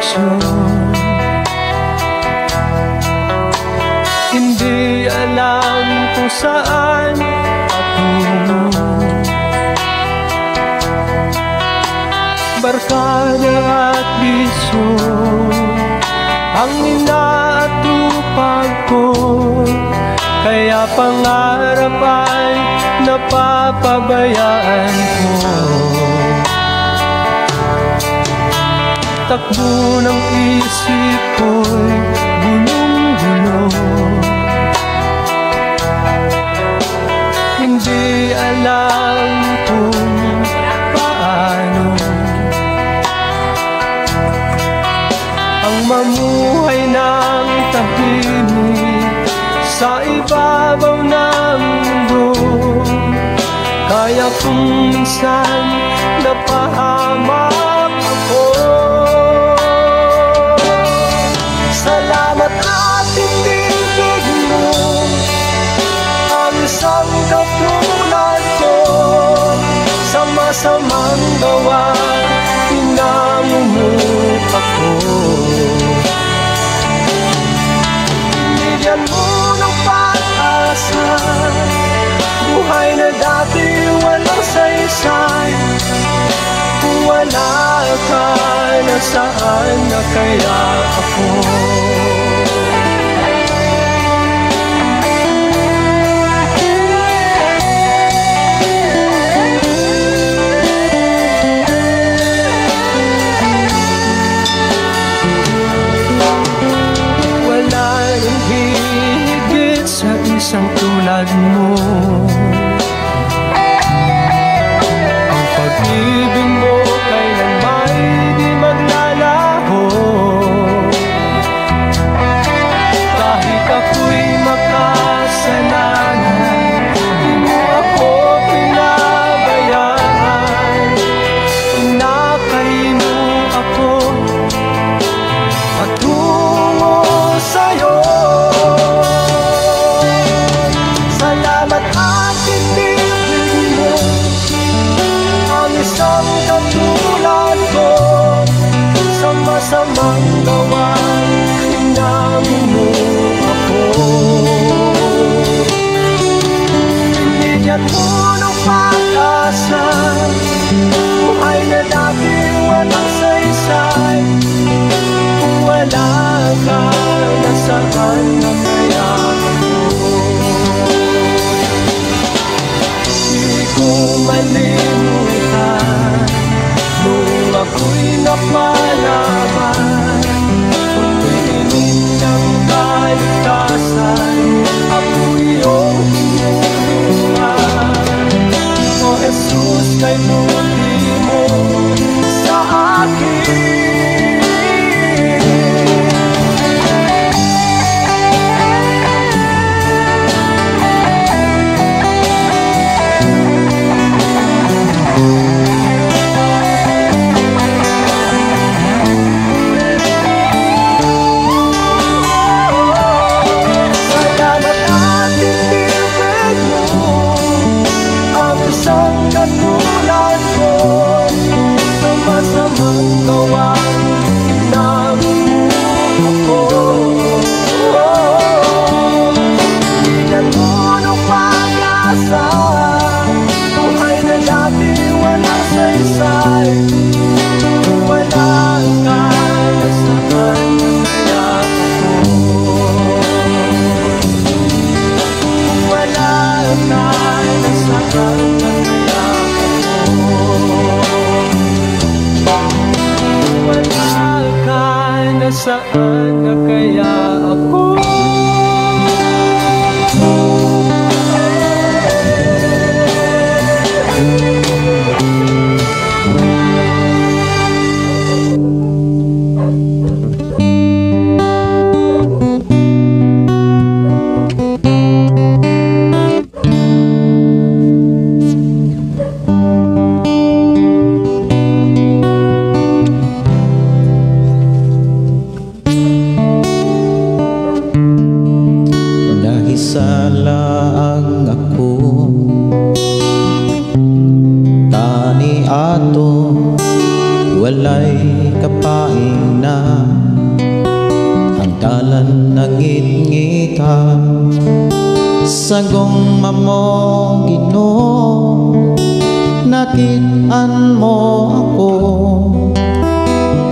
Direksyon. Hindi alam kung saan patungo. Barkada at bisyo ang inaatupag ko, kaya pangarap ay napapabayaan ko. Takbo ng isip ko'y gulong-gulo, hindi alam kung paano ang mamuhay ng tahimik sa ibabaw ng mundo. Kaya kung minsan napahamak ako, salamat at inibig mo ang isang katulad ko. Sa masamang gawa, pinamumuka ko. Binigyan mo ng pag-asa, buhay na dati walang saysay. Kung wala ka, nasaan na kaya ako? Wala nang hihigit sa isang tulad mo. Ang pag-ibig mo kailanma'y di maglalaho. Kahit ako'y makasalanan, di mo ako pinabayaan. Inakay mo ako patungo sa'yo. Salamat at inibig mo ang isang katulad ko. Sa masamang gawa, inamin mo ako. Binigyan mo ng pag-asa, buhay na dati walang saysay. Kung wala ka, nasaan na kaya ako? Di ko malimutan nung ako'y napalaban. Tuwingin ng kaligtasan, ako iyong tinulungan. O Jesus, kay buti mo sa akin. Salamat at inibig mo ang isang katulad ko. Sa masamang gawa, inamin mo ako. Binigyan mo ng pag-asa, buhay na dati walang saysay. Kung wala ka, nasaan na kaya ako? Kung wala ka, nasaan na kaya ako? Kung wala ka, nasaan na kaya ako? Sa gugma mo, Ginoo, nakit-an mo ako.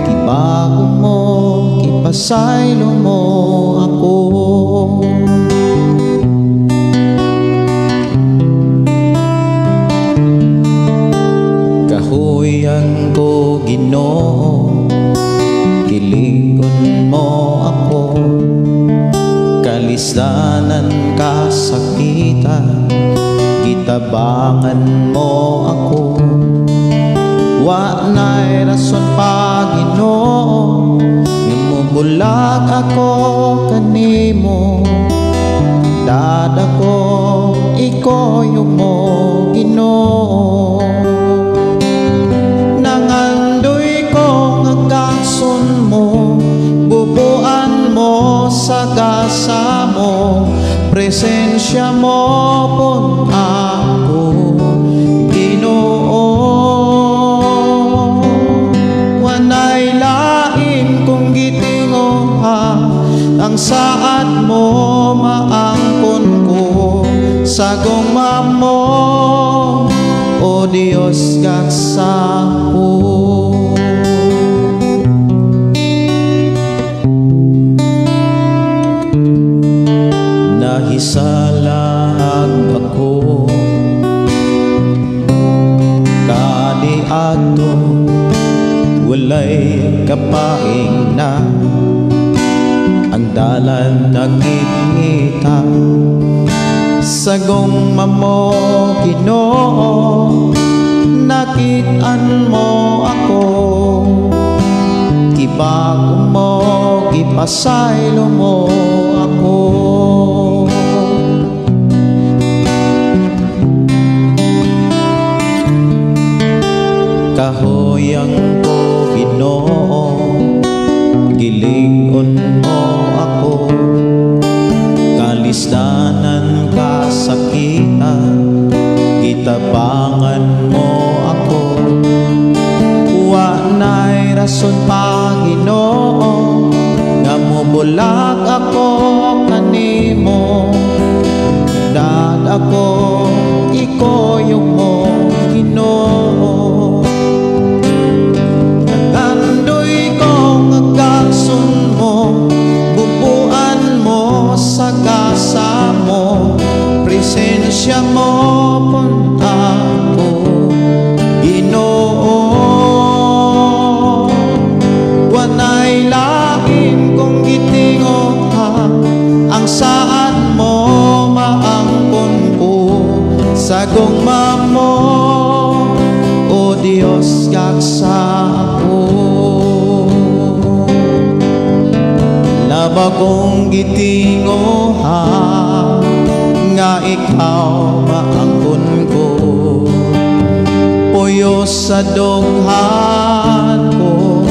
Gibago mo, gipasaylo mo ako. Kahuyan ko, Ginoo, giligon mo ako. Kalisdanan kasakitan, gitabangan mo ako. Wa na'y rason pa, Ginoo, nga mobulag ako kanimo. Dada ko, ikoyog mo, Ginoo. Nangandoy ko nga gakson mo, bubuan mo sa gasa mo, presensya mo pun ako, Ginoo. Wanay lain kong gitinguha, ang saad mo maangkon ko. Sa gugma mo, o Dios, gaksa ko. Nahisalag ako kaniadto, walay kapaing na ang dalan nagingita. Sa gugma mo, Ginoo, nakit-an mo ako. Gibago mo, gipasaylo mo ako. Kahoyang ko, Ginoo, gilig-on mo ako. Kalisdanan kasakitan, gitabangan mo ako. Wa na'y rason pa, Ginoo, nga mobulag ako kanimo. Dad ako, ikoyog mo, Ginoo. Nangandoy ko nga gakson mo, bubuan mo sa gasa mo, presensya mo pun ako, Ginoo. Wanay lain kong gitinguha, ang saad mo maangkon ko. Sa gugma mo, o Dios, gaksa ko. Labagong gitinguha, nga ikaw maangkon ko. Puyo sa dughan ko,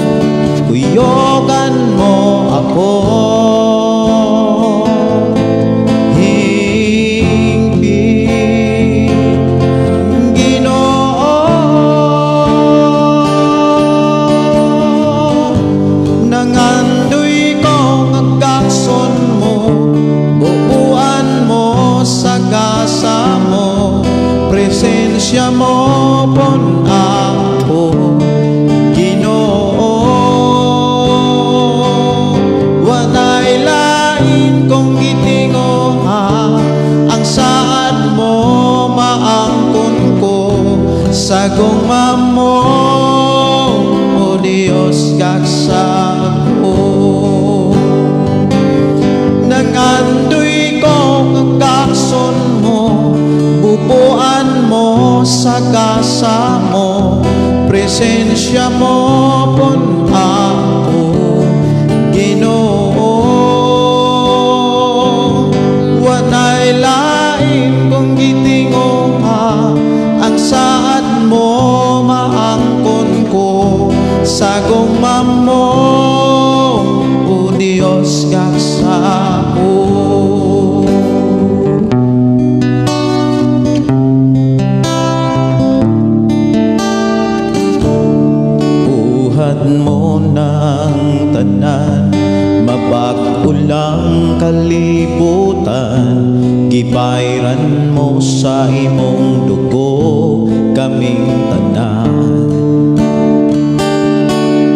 kuyogan mo ako. Hingpit, Ginoo, nangandoy ko nga gakson mo, bubuan mo sa gasa mo, presensya mo pun ako, Ginoo. Walay lain kong gitinguha, ang saad mo maangkon ko. Sa gugma mo, o Dios, gaksa ko. Nangandoy ko nga gakson mo, bubuan mo sa gasa mo, presensya mo pun ako, Ginoo. Walay lain kong gitinguha, ang saad mo maangkon ko. Sa gugma mo, o Dios, gaksa ko. Buhat mo ng tanan, mabag-o lang kalibutan. Gibayran mo sa imong dugo kaming tanan.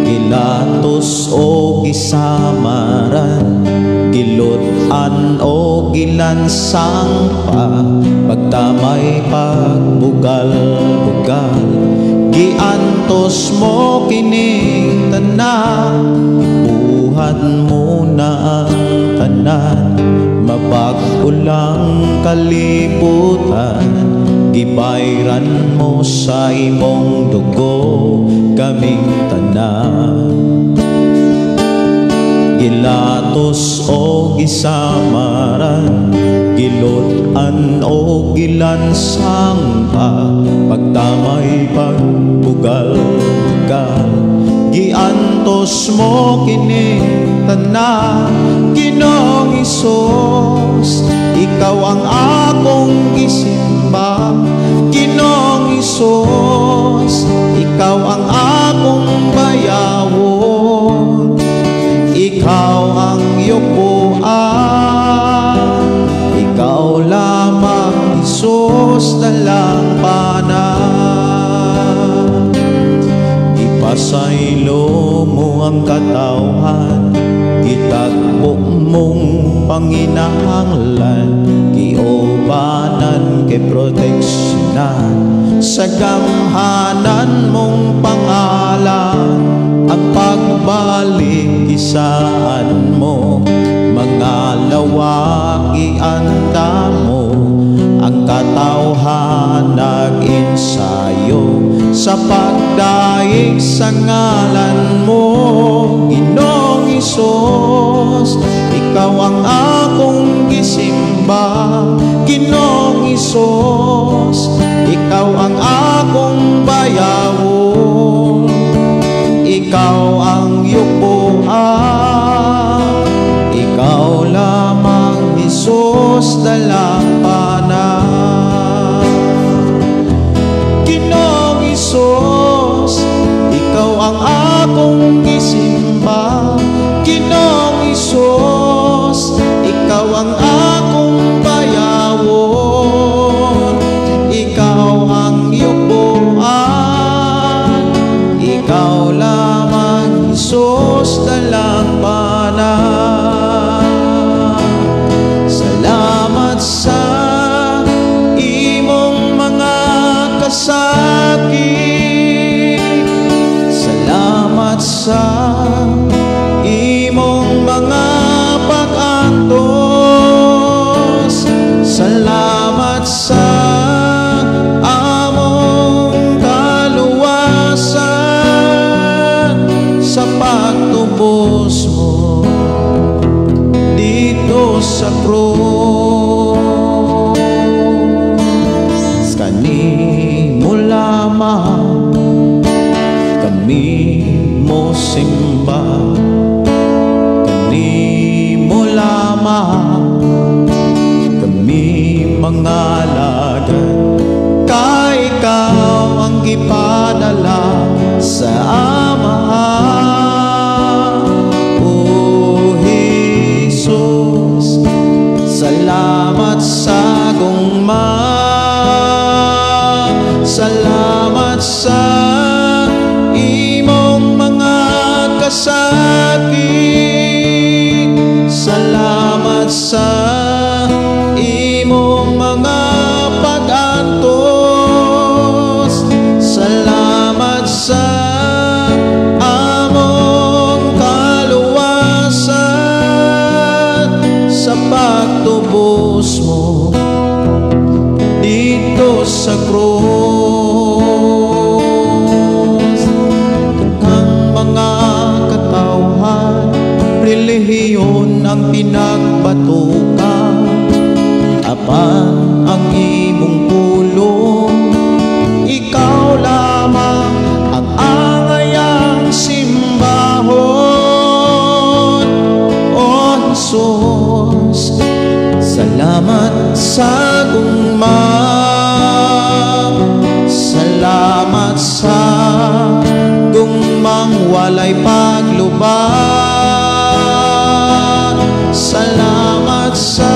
Gilatos o gisamaran, gilut-an o gilansang pa, pagtamay, pagbugal-bugal, giantos mo kining tanan. Gibuhat mo na ang tanan, mabag-o lang kalibutan. Gibayran mo sa imong dugo kaming tanan. Gilatos o gisamaran, gilut-an o gilansang pa, pagtamay, pagbugal-bugal, giantos mo kini tanan. Ginoong Hesus, ikaw ang akong gisimba. Ginoong Hesus, ikaw ang akong bayawon. Ikaw ang yukuan, ikaw lamang, Hesus, dalampanan. Ipasaylo mo ang katawhan, gitagbo mong panginahanglan, giubanan kay proteksyonan sa gamhanan mong pangalan. Ang pagbalik isaan mo, mga lawak ianda mo. Ang katawhan nag-ensayo sa pagdaig sa ngalan mo. Ginoong Hesus, ikaw ang akong gisimba. Ginoong Hesus, ikaw ang akong bayawon. Ikaw ang yukuan, ikaw lamang, Hesus, dalampanan. Ginoong Hesus, ikaw ang akong gisimba. Ginoong Hesus, ikaw ang akong bayawon. Ikaw ang yukuan, ikaw lamang, Hesus, dalampanan. Salamat sa imong mga kasakit. Salamat sa imong mga pag-antos. Salamat sa among kaluwasan, sa pagtubos mo dito sa krus. Kanimo lamang kami mo simba, kanimo lamang kami mangalagad, kay ikaw ang gipadala sa Amahan. O Jesus, salamat sa gugma. Salamat sa imong mga kasakit. Salamat sa imong mga pag-antos. Salamat sa among kaluwasan, sa pagtubos mo dito sa krus. Ang mga katawhan, relihiyon ang pinagbatukan, apan ang imong pulong, ikaw lamang ang angayang simbahon. O Jesus, salamat sa gugma. Salamat sa gugmang walay paglubat. Salamat sa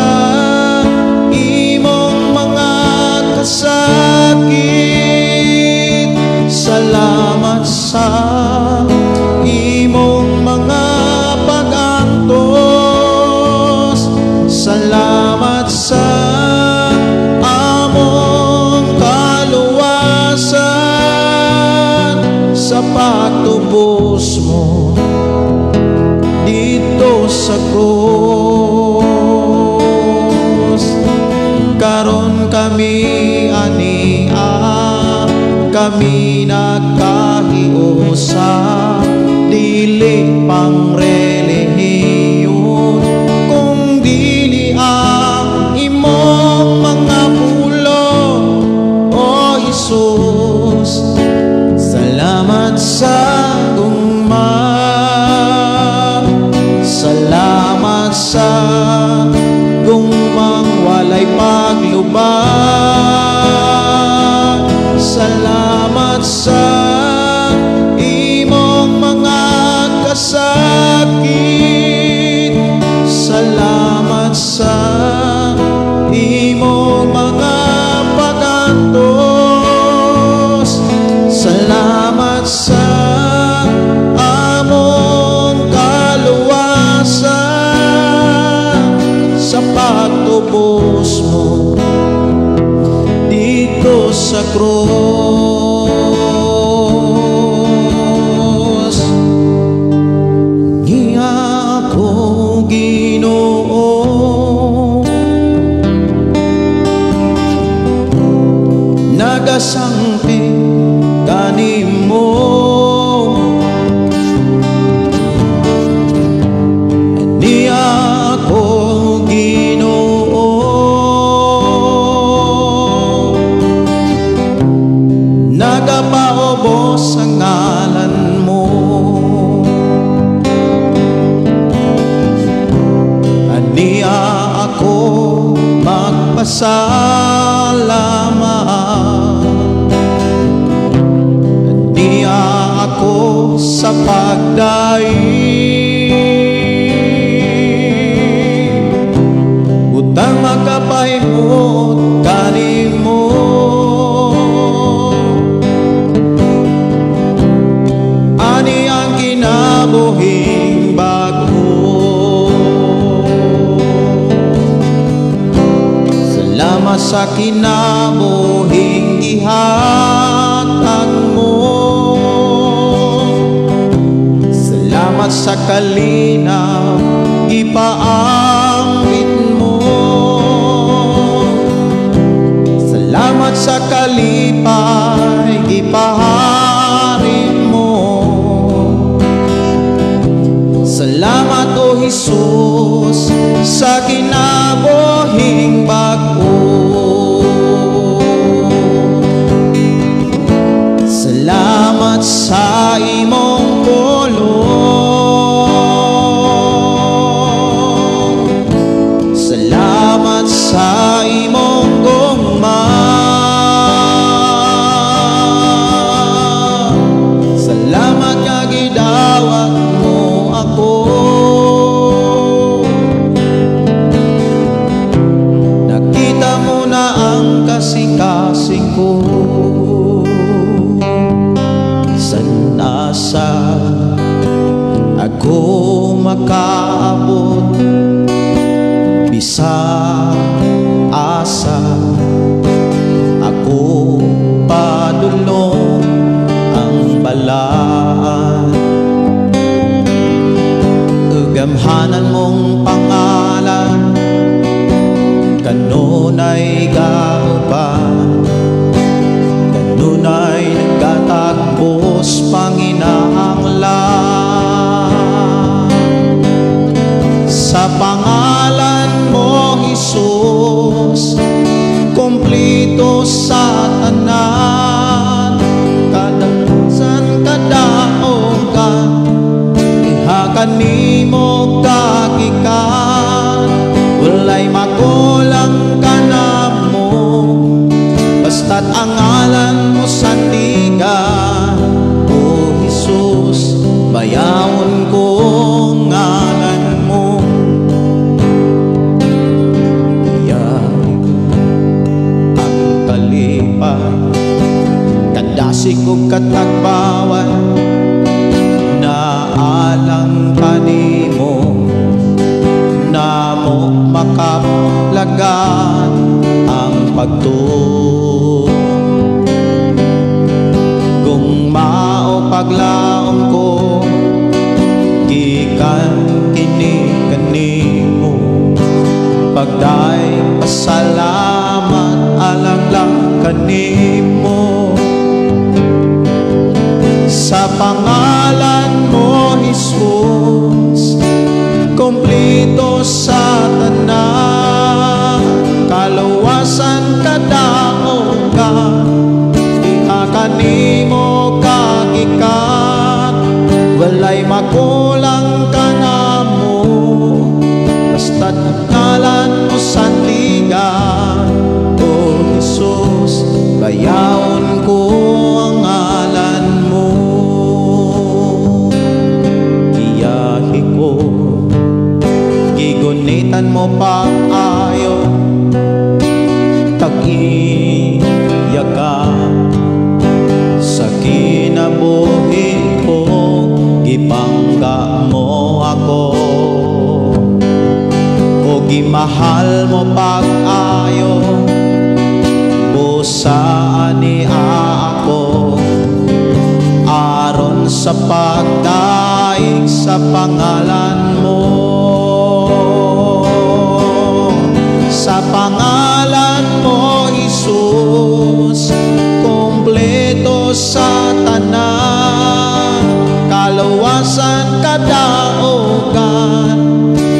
sa krus. Karon kami ania, kami nagkahiusa, dili pang relihiyon, kung dili ang imong mga pulong, O Hesus. Salamat sa gugma, salamat sa gugmang walay paglubad. Salamat sa imong mga kasakit. Salamat sa imong mga pagantos. Salamat sa among kaluwasan, sa pagtubos mo dito sa krus. Niya ako, Ginoo, nagasangpit kanimo. Niya ako, Ginoo, nagapaubos sa ngalan mo. Aniya ako magpasalamat, aniya ako sa pagdaig. Utang makapahimot kanimo, ani ang kinabuhing bag-o. Salamat sa kinabuhing gihatag mo. Salamat sa kalinaw gipaambit mo. Salamat sa kalipay gipahari mo. Salamat, O Hesus, sa kinabuhing bag-o. Salamat sa imong pulong. Salamat sa imong gugma. Salamat nga gidawat mo ako. Nakita mo na ang kasing-kasing ko. San asa ako makaabot, bisa asa ako padulong ang balaan. Ugamhanan mong pangalan, kanunay gauban, kanunay nagkatagpos panginahanglan. Sa pangalan mo, Hesus, kumplito sa tanan. Kadagsan kadaogan, iha kanimo kagikan. Walay makulang ka na mo, basta't ang ngalan mo sandigan. O Hesus, bayawon ko ngalan mo. Iyay ang kalipay, kadasig ug katagbawan, naalang kanimo, namo makaplagan ang pagtuo. Kung mao paglaom ko, gikan kini. kanimo. Pagday pasalamat alang lang kanimo. Sa pangalan mo, Jesus, kompleto sa tanan. Kaluwasan, kadaogan, diha kanimo kagikan. Walay makulang kanamo, basta't ang ngalan mo sandigan. O Jesus, bayawon ko ang ngalan mo. Giyahe ko, gigunitan mo pag-ayo, tag-iya ka sa kinabuhi ko, gipangga mo ako. O gimahal mo pag-ayo, busaan ni ako, aron sa pagdaig sa pangalan mo. Sa pangalan mo, Jesus, kompleto sa tanan. Kaluwasan, kadaogan,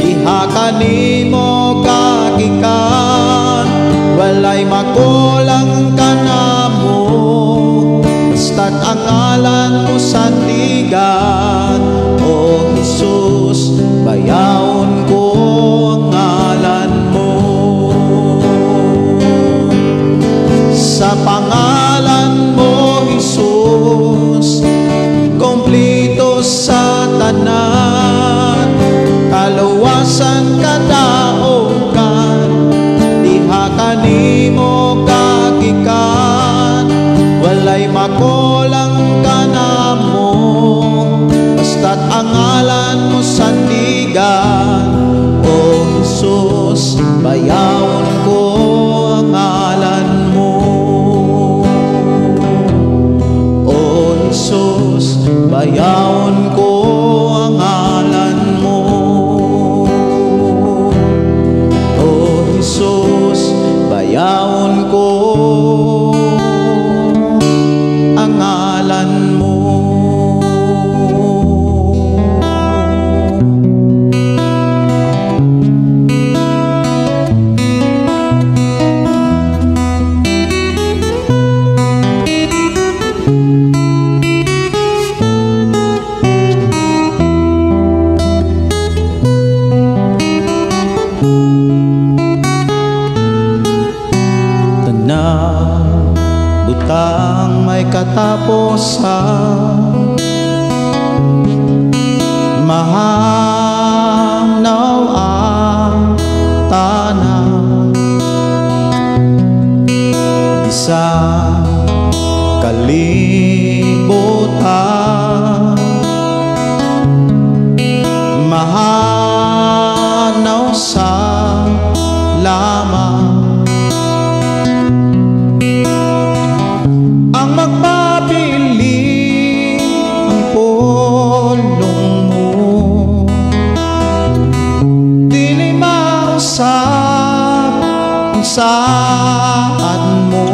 diha kanimo kagikan. Walay makulang kanamo, basta't ang ngalan mo sandigan. O Jesus, bayawon ko ang ngalan mo. Sa pangalan mo, Jesus, kompleto sa tanan. Kaluwasan, kadaogan, diha kanimo kagikan. Walay makulang kanamo, basta't ang ngalan mo sandigan. O Jesus, bayawon ko ang ngalan mo. O Jesus, bayawon ko ang ngalan mo. O Jesus, bayawon ko ang ngalan mo. Tanang butang may katapusan, mahanaw ang tanan. Isa kalibutan, mahanaw sa lamang. Ang magpabili ang pulong mo, dili mausap ang saad mo.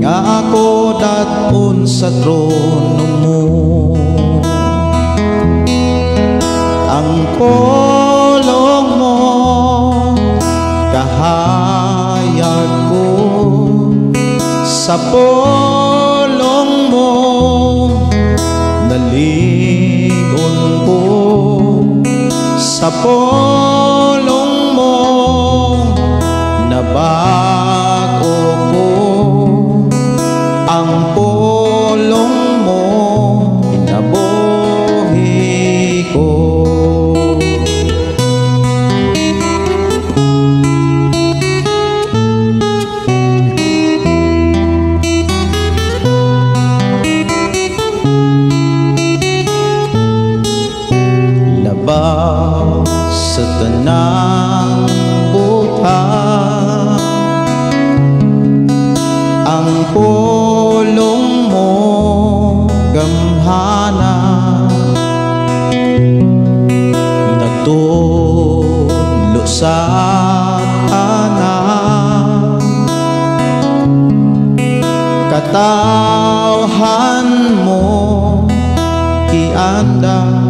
Nga ako dad-on sa trono mo. Ang pulong mo kahayag ko, sa pulong mo naligon ko, sa pulong mo nabago ko. Ang pulong mo inabuhi ko. Labaw sa tanang butang, ang pulong mo gamhana. Katawhan mo gianda.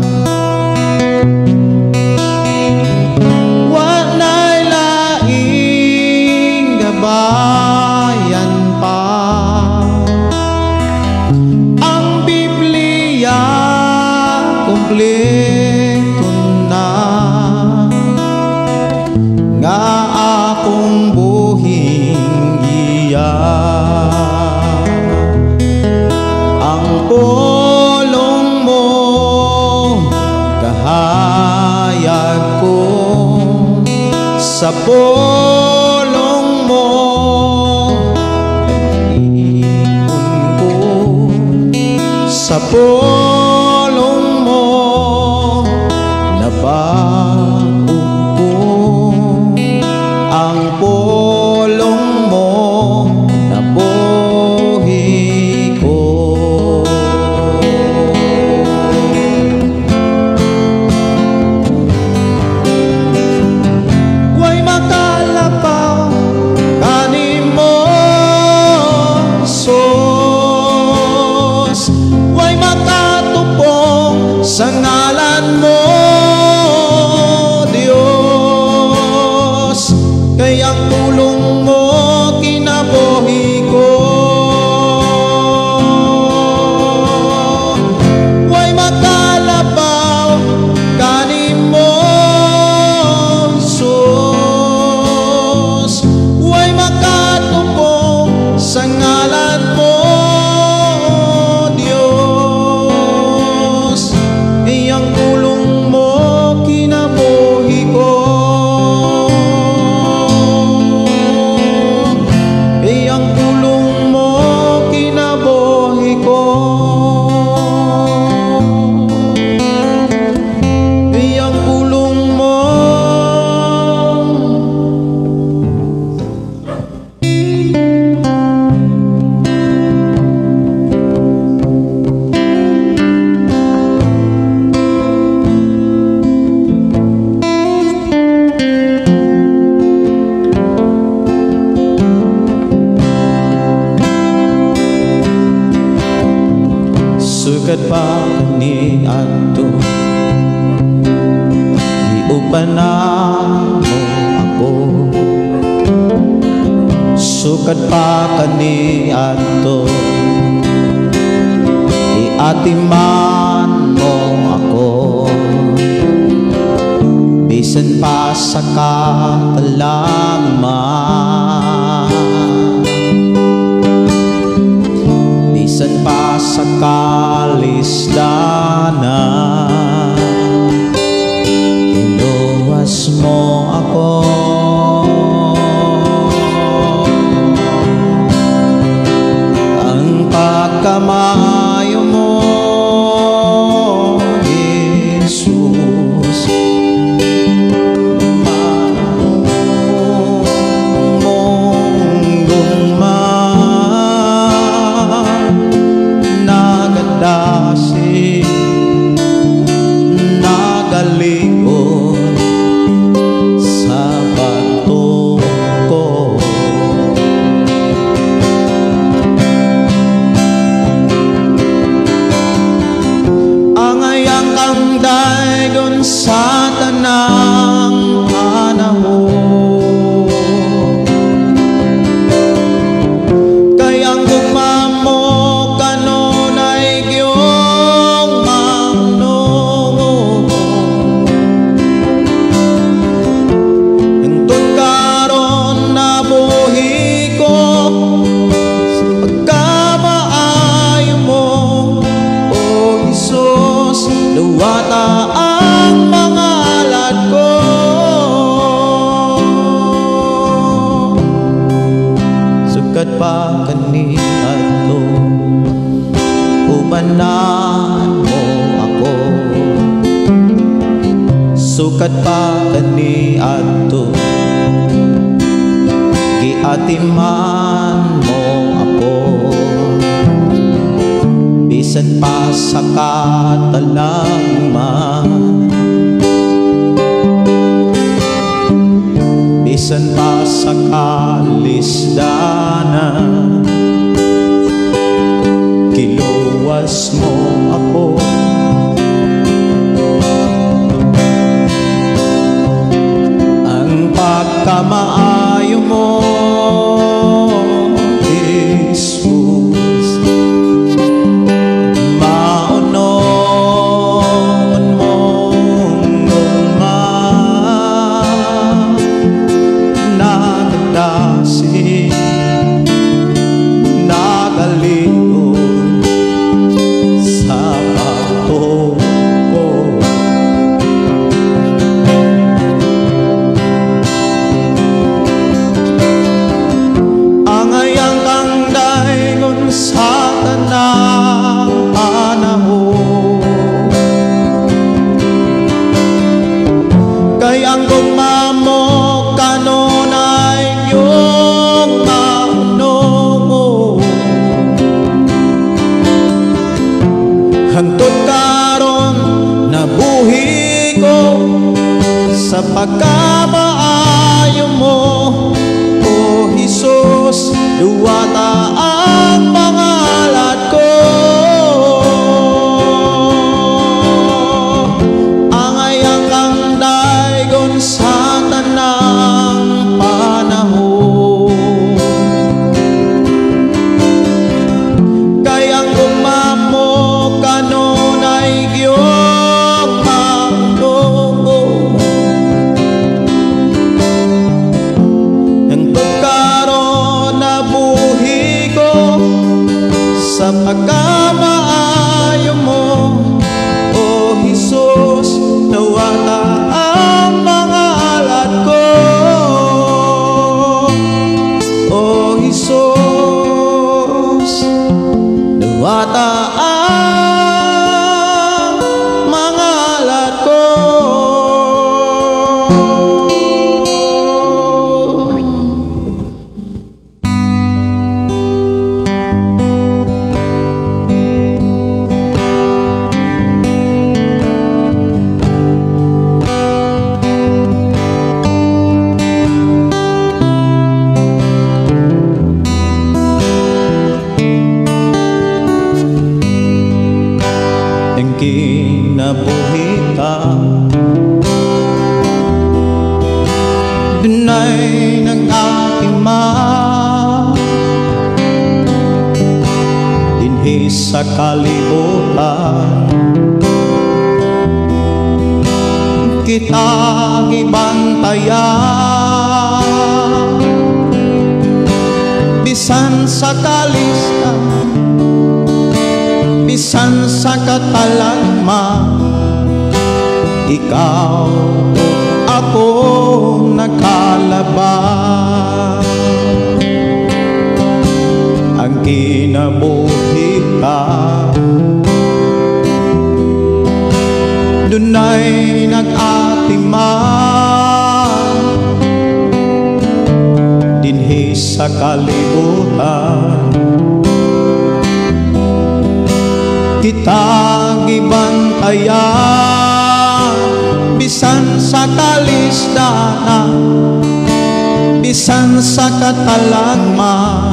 Wa na'y laing gabayan pa, ang Biblia kumpleto na, nga akong buhing giya. Ang pulong mo kahayag ko, sa pulong mo nag-iipon ko, sa pulong mo nabago ko, ang pulong mo nabuhi ko. Way makalapaw kanimo, Jesus, way makatupong sa ngalan mo, Dios, kay ang pulong mo kinabuhi ko. Way makalapaw kanimo, Jesus, way makatupong sa ngalan mo, Dios, kay ang pulong mo kinabuhi ko. Kay ang pulong mo kinabuhi ko. Kay ang pulong mo. Sugad pa kani adto, giuban na mo ako. Sugad pa kani adto, giatiman mo ako. Bisan pa sa katalagman, bisan pa sa kalisdanan, iluwas mo ako. Ang pagkamayo mo, Jesus, mong gugma, nagadasi, nagalikod sa pagtuo ko. Ang ayang kang daygon sa tanang panahon, kay ang gugma mo kanunay giyong manungo. Hangtod karon nabuhi ko sa pagkamaayo mo, O Hesus, duwata ang mga alad ko. Sugad pa kani adto, ubanan mo ako. Sugad pa kani adto, giatiman mo ako. Bisan pa sa katalagman, bisan pa sa kalisdanan, Giluwas mo ako. Ang pagkamaayo mo, Jesus, maunon mong gugma, nagdasig, nagaliton sa pagtuo ko. Angayang kang daygon sa tanang panahon, kay ang gugma mo kanunay iyong mauno. Hangtod karon nabuhi ko sa pagkamaayo mo, O Hesus, duwata ang pangalan ko. Angayang kang daygon sa tanang panahon, kay ang gugma mo kanunay giyong mauno. Hangtod karon nabuhi ko sa pagkamaayo mo, O Hesus, nawata ang mga alat ko. O Hesus, nawata ang mga alat ko. Ang kinabuhi ka, dunay nag-atima dinhi sa kalibutan. Kita gibantayan bisan sa kalista, bisan sa katalagma, ikaw ako nakalabang. Ang kinabuhi ka, dunay nag-atima dinhi sa kalibutan. Kita gibantayan bisan sa kalisdana, bisan sa katalagma,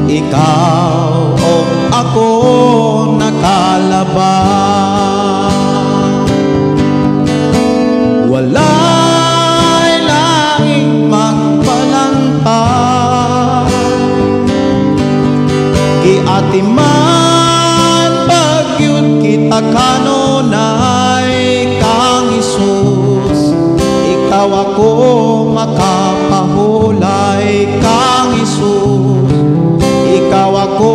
ikaw o ako nakalabang. Walay laing magpalanta, giatiman bagyud kita kanunay kang Hesus, ikaw ako makapahulay kang Hesus, ikaw ako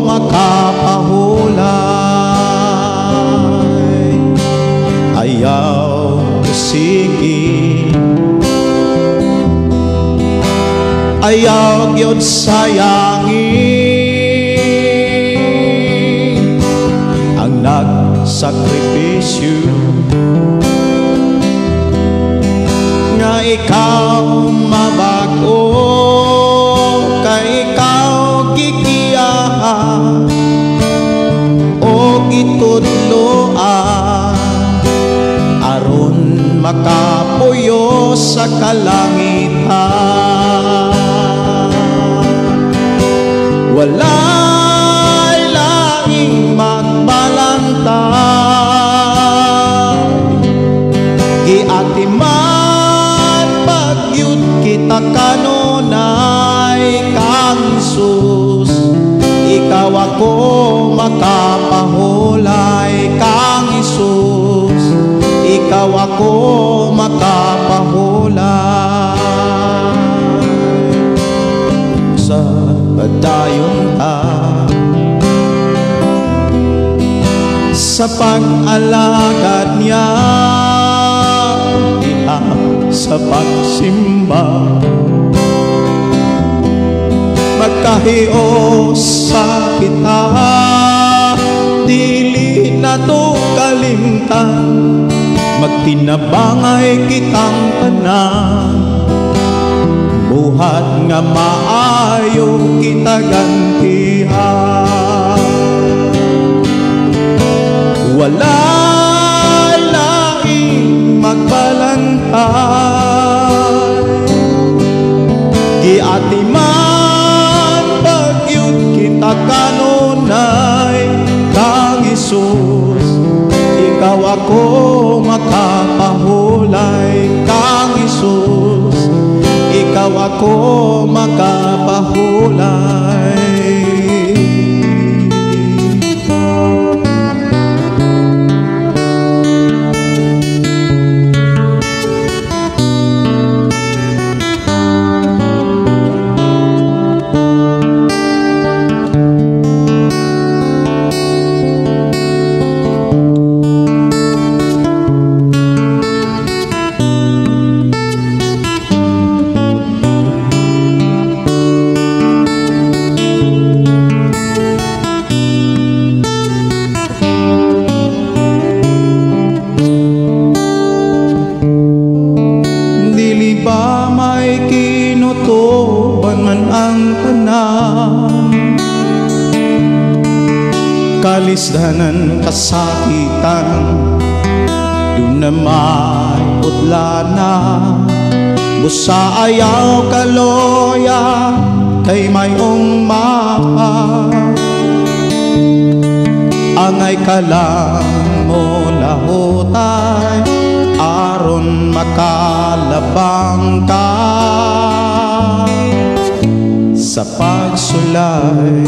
makapahulay. Ayaw sige, ayaw gyud sayangin ang nagsakripisyo nga ikaw mabag-o, kay ikaw gigiyahan o gitudloan aron makapuyo sa kalangitan. Walay laing ikaw ako makapahulay. Sa padayon ta sa pag-alagad niya, diha sa pagsimba, magkahios sa kita, dili na to kalimtan, magtinabangay kitang tanan, buhat nga maayo kita gantihan. Walay laing magbalantay, giatiman pagyud kita kanunay, kang Hesus, ikaw ako makapahulay. Kang Hesus, ikaw ako makapahulay. Dili ba may kinutuban man ang tanan, kalisdanan kasakitan, doon na may utlana, busa ayaw kaloya, kay mayong mapa. Angay ka lang mo lahutay, aron makalabang ka sa pagsulay.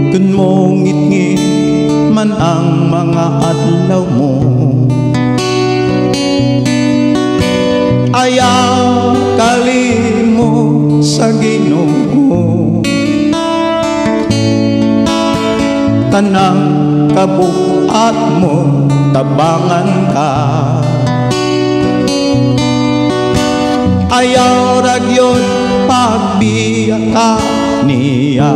Kun mo ngitngit man ang mga adlaw mo, ayaw kalimo sa Ginoo. Tanang kabuat mo tabangan ka, ayaw ra gyud pagbiya ka niya.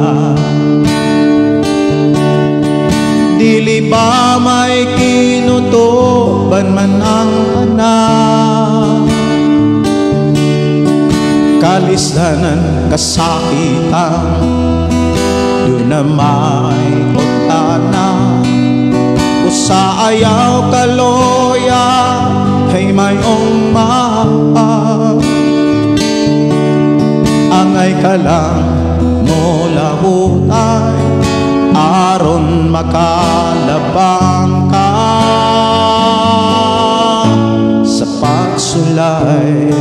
Dili ba may kinutuban man ang tanan, kalisdanan kasakitan, doon na may utana, usa ayaw kaloya, kay mayong mapa. Angay ka lang mo lahutay, aron makalabang ka sa pagsulay.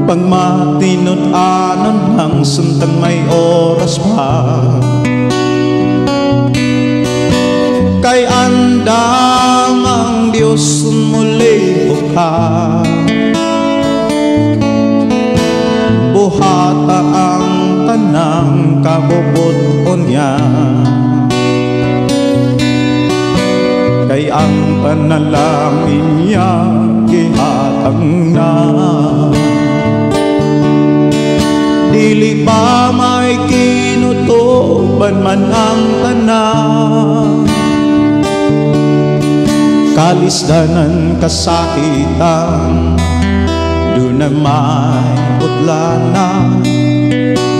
Pagmatinud-anon lang samtang may oras pa, kay andam ang Diyos muli buka. Buhata ang tanang kabubuton niya, kay ang panalangin niya gihatag na. Dili ba may kinutuban man ang tanan, kalisdanan kasakitan, doon na may utlana,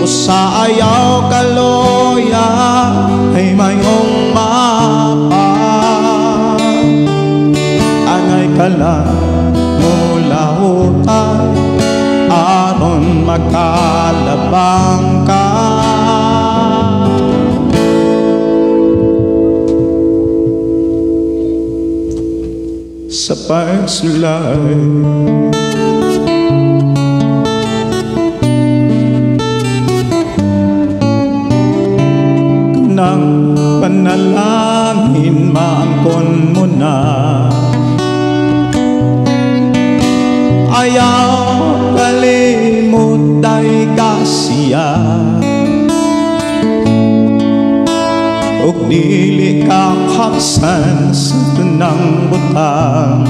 usa ayaw kaloya, ay mayong mapa. Angay ka lang mo lahutay, aron makalabang ka sa pagsulay. siya. Ug dili ka kapsan sa tanang butang.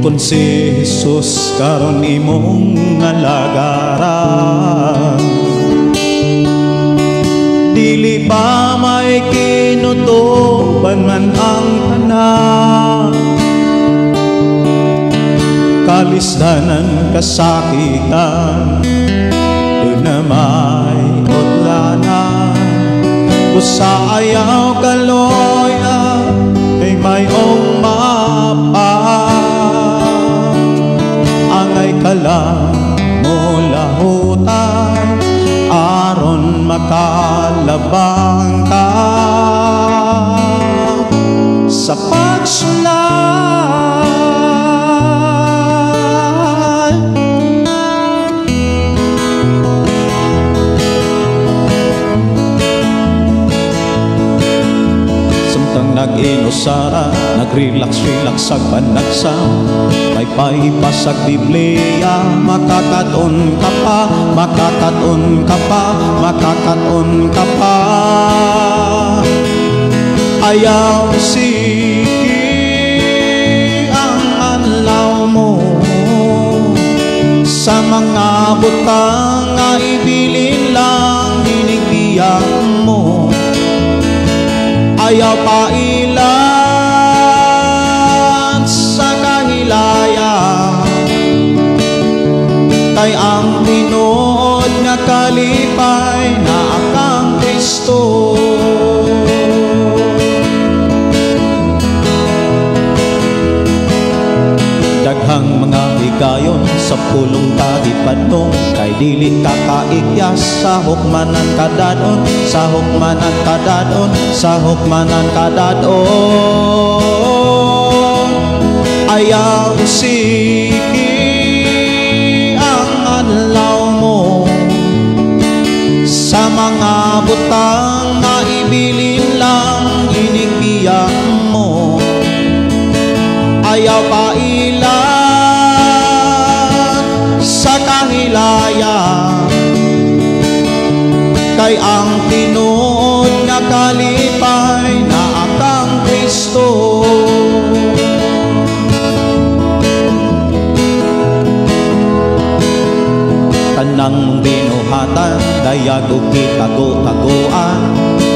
Kung si Jesus karon imong alagaran, dili ba may kinutuban man ang tanan? Kalisdanan, kasakitan, doon na may utlanan. Busa ayaw kaloya, ay mayong mapa. Angay ka lang mo lahutan, aron makalabang ka sa pagsulay. Samtang nag-inusara, nag-relax-relax sa panagsam, may pahipasag Biblia, makakaton ka pa, makakaton ka pa, makakaton ka pa. Ayaw siki ang adlaw mo sa mga butang nga ibilin lang hinigbiyak mo. Ayaw pailan sa kahilaya, kay ang tinuod nga kalipay na akang Kristo. Daghang mga higayon sa pulong kagipadong, kay dili ka kaikyas sa hukmanan kadadon, sa hukmanan kadadon, sa hukmanan kadadon. Ayaw siki ang adlaw mo sa mga butang nga ibilin lang inigbiyak mo. Ayaw pailan sa kahilaya, kay ang tinuod nga kalipay na akang Kristo. Tanang binuhatan, dayag ug gitago-tagoan,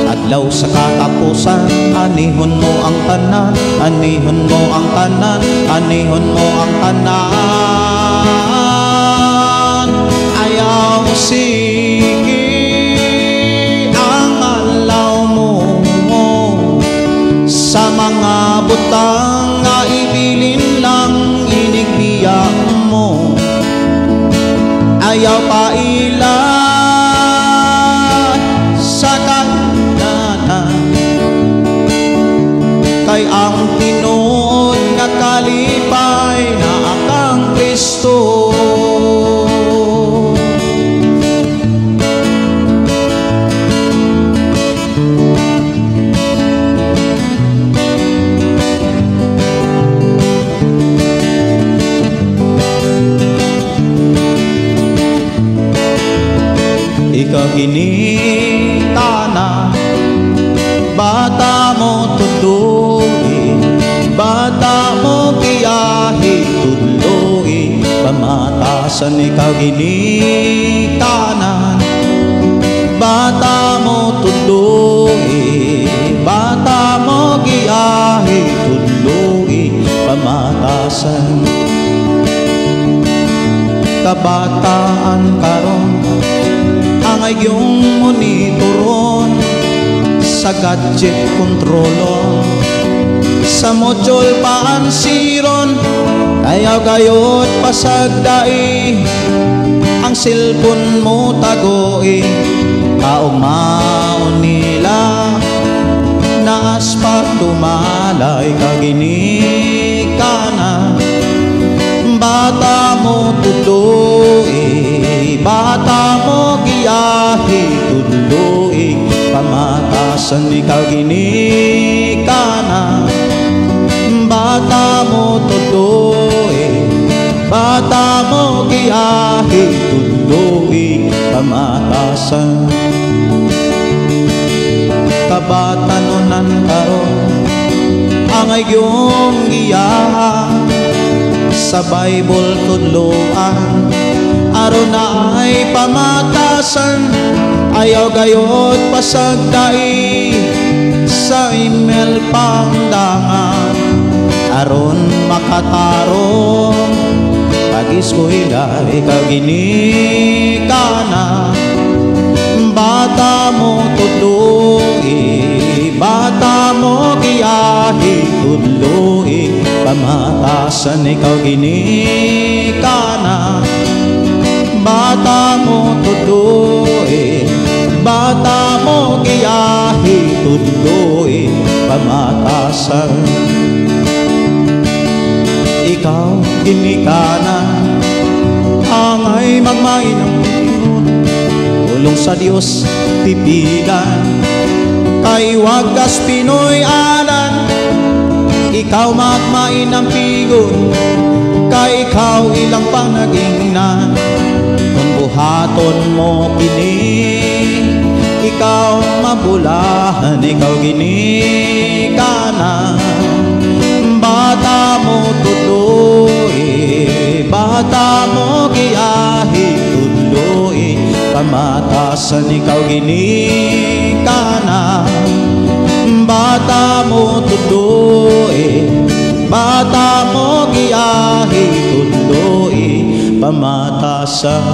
adlaw sa katapusan, anihon mo ang tanan, anihon mo ang tanan, anihon mo ang tanan. Ayaw siki ang adlaw mo sa mga butang nga ibilin lang inigbiyak mo. Ayaw pailan sa kagdanan, kay ang tinuod nga kalipay na akang Kristo. Ikaw ginitana, bata mo tuloy, bata mo giyahi tuloy, pamatasan ikaw ginikanan, bata mo tuloy, bata mo giyahi tuloy, pamatasan. Kabataan karon ang iyong monitoron, sa gadget kontrolon, sa module paansiron, kaya gayot pasagdai, ang cellphone mo tagoi, kaugmaon nila, naas pa tumalay kaginikana. Bata mo tuloy, bata mo giyahi tuloy, pamatasan ikaw ginikana. Bata mo tuloy, bata Bata mo giyahi tudloi pamatasan. Kabatanunan karon angay gyung giyaha sa Bible tudloan aron na ay pamatasan. Ayaw gayod pasagdai sa email pangdangan aron makatarong pag-eskwela ikaw ginikana. Bata mo tudloi, bata mo giyahi tudloi pamatasan ikaw ginikana. Bata mo tudloi, bata mo giyahi tudloi pamatasan. Ikaw ginikana angay magmain ang pingon tulong sa Dios pipigan kay wagas Pinoy anan. Ikaw magmain ang pigon kay ikaw ilang panagingnan. Kung buhaton mo kini ikaw mabulahan, ikaw ginikana. Bata mo tudloi, bata mo giyahi tudloi pamatasan ikaw ginikana. Bata mo tudloi, bata mo giyahi tudloi pamatasan.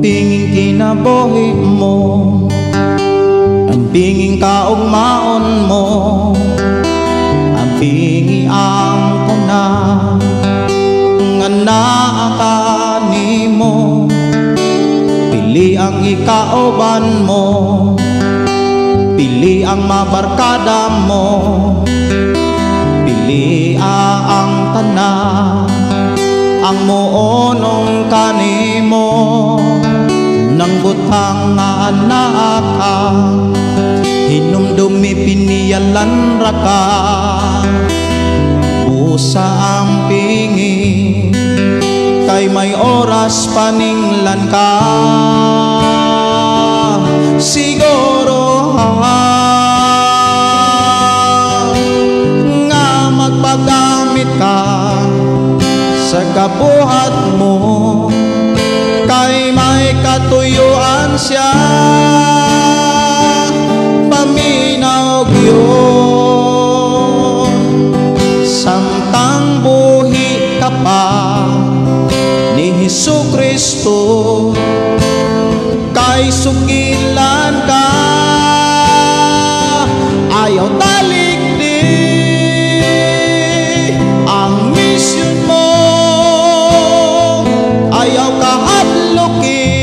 Pinging kinabuhi mo, ang pinging kaugmaon mo, ang pingi ang tanan nga naa kanimo. Pili ang ikauban mo, pili ang mabarkada mo, pili ang tanan ang muonong kanimo. Nang butang nga anaa ka, hinumdumi piniyalan ra ka. Busa ang pingi kay may oras paninglan ka. Siguro nga magpagamit ka sa kabuhat mo kay may katuyuan siya. Paminaw gyud samtang buhi ka pa ni Hesus Kristo kay sugilan ka ayaw talikdi ang misyon mo, ayaw kahadluki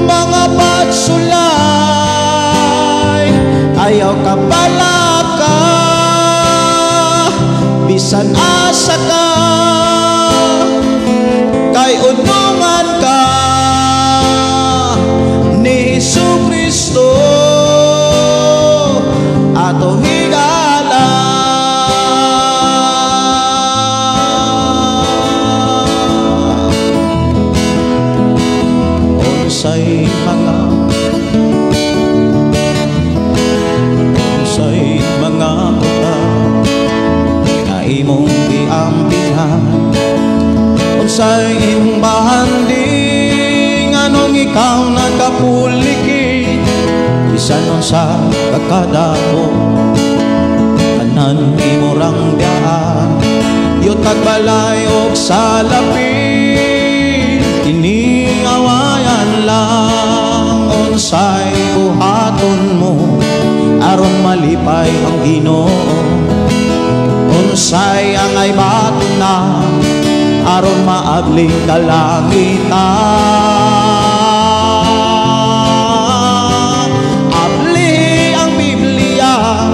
mga pagsulay, ayaw ka balaka bisan asa ka kay unungan ka ni Hesus Kristo ato higala. Unsay mga butang nga imong giampihan, unsay imong bahanding anong ikaw nagkapuliki, bisan unsa kakadako tanan imo rang biyaan. Yutag balay og salapi kini awayan lang. Unsay aron malipay ang Ginoo? Unsay angay batuna aron maabling kalangitan? Abli ang Biblia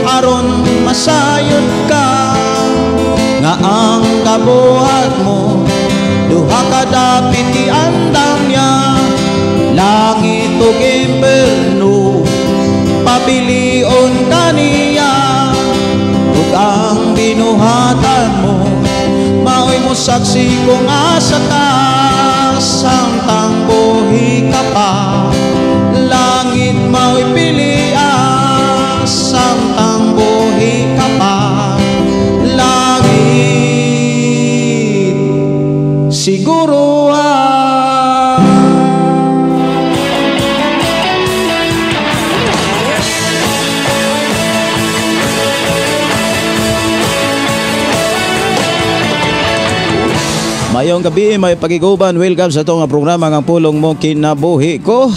aron masayod ka nga ang kabuhat mo duha ka dapit iandam niya. Langit ug impierno pabilion kaniya, ug ang binuhatan mo mao'y mosaksi kung asa ka. Samtang buhi ka pa, langit mao'y pilian. Samtang buhi ka pa, langit siguro. Mayong gabi, may pagiguban. Welcome sa itong programa ng Pulong Mo Kinabuhi Ko.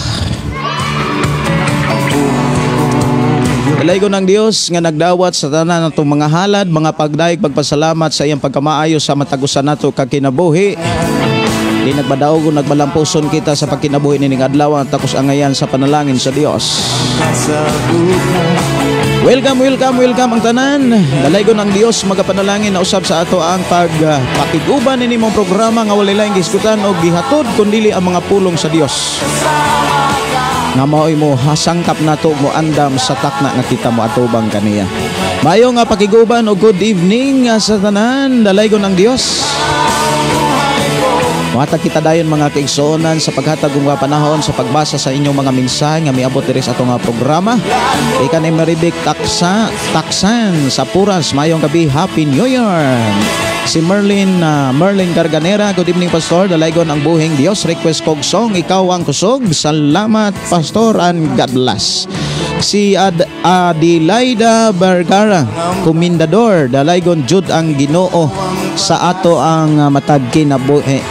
Dalaygon ng Dios nga nagdawat sa tanan natong mga halad, mga pagdaig, pagpasalamat sa iyang pagkamaayo sa matagusan nato kag kinabuhi. Di nagbadaog o nagbalampuson kita sa pagkinabuhi nining adlaw ang takos angayan sa panalangin sa Dios. Welcome, welcome, welcome ang tanan. Dalaygon ang Dios magapanalangin na usab sa ato ang pagpakiguban ini mong programa nga walay laing gisgutan o gihatod kundili ang mga pulong sa Dios. Nga mao'y mo hasangkap nato mo andam sa takna nga kita mo atubang kaniya. Maayo nga pakiguban o good evening sa tanan. Dalaygon ang Dios. Muhatag kita dayon mga kaigsuonan sa paghatag og mga panahon sa pagbasa sa inyong mga mensahe nga miabot diri sa atong programa. Ikan ni Maribik Taksan sa Puras, mayong gabi, Happy New Year. Si Merlin Garganera, good evening Pastor, dalaygon ang buhing Dios, request kog song Ikaw ang Kusog. Salamat Pastor and God bless. Si Adelaida Vergara, Komendador, dalaygon jud ang Ginoo sa ato ang matag kinabuhi.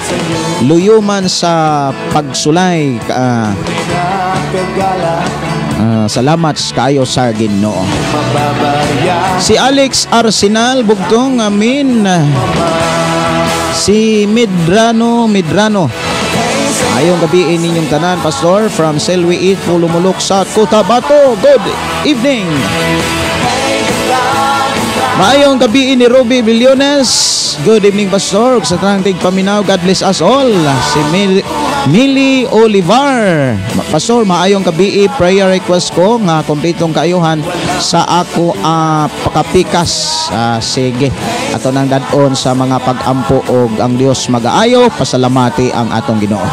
Luyuman sa pagsulay, salamat kayo sa Ginoo. Si Alex Arsenal Bugtong, amin. Si Midrano, ayong gabi ninyong tanan Pastor from Selwi 8, Pulumulok, South Cotabato. Good evening. Maayong gabi ni Ruby Billones. Good evening Pastor. Sa tanang tigpaminaw, God bless us all. Si Millie Olivar. Pastor, maayong gabi, prayer request ko nga kompletong kaayuhan sa ako pakapikas. Sige. Ato nang dadon sa mga pag-ampo og ang Dios magaayo, pasalamati ang atong Ginoo.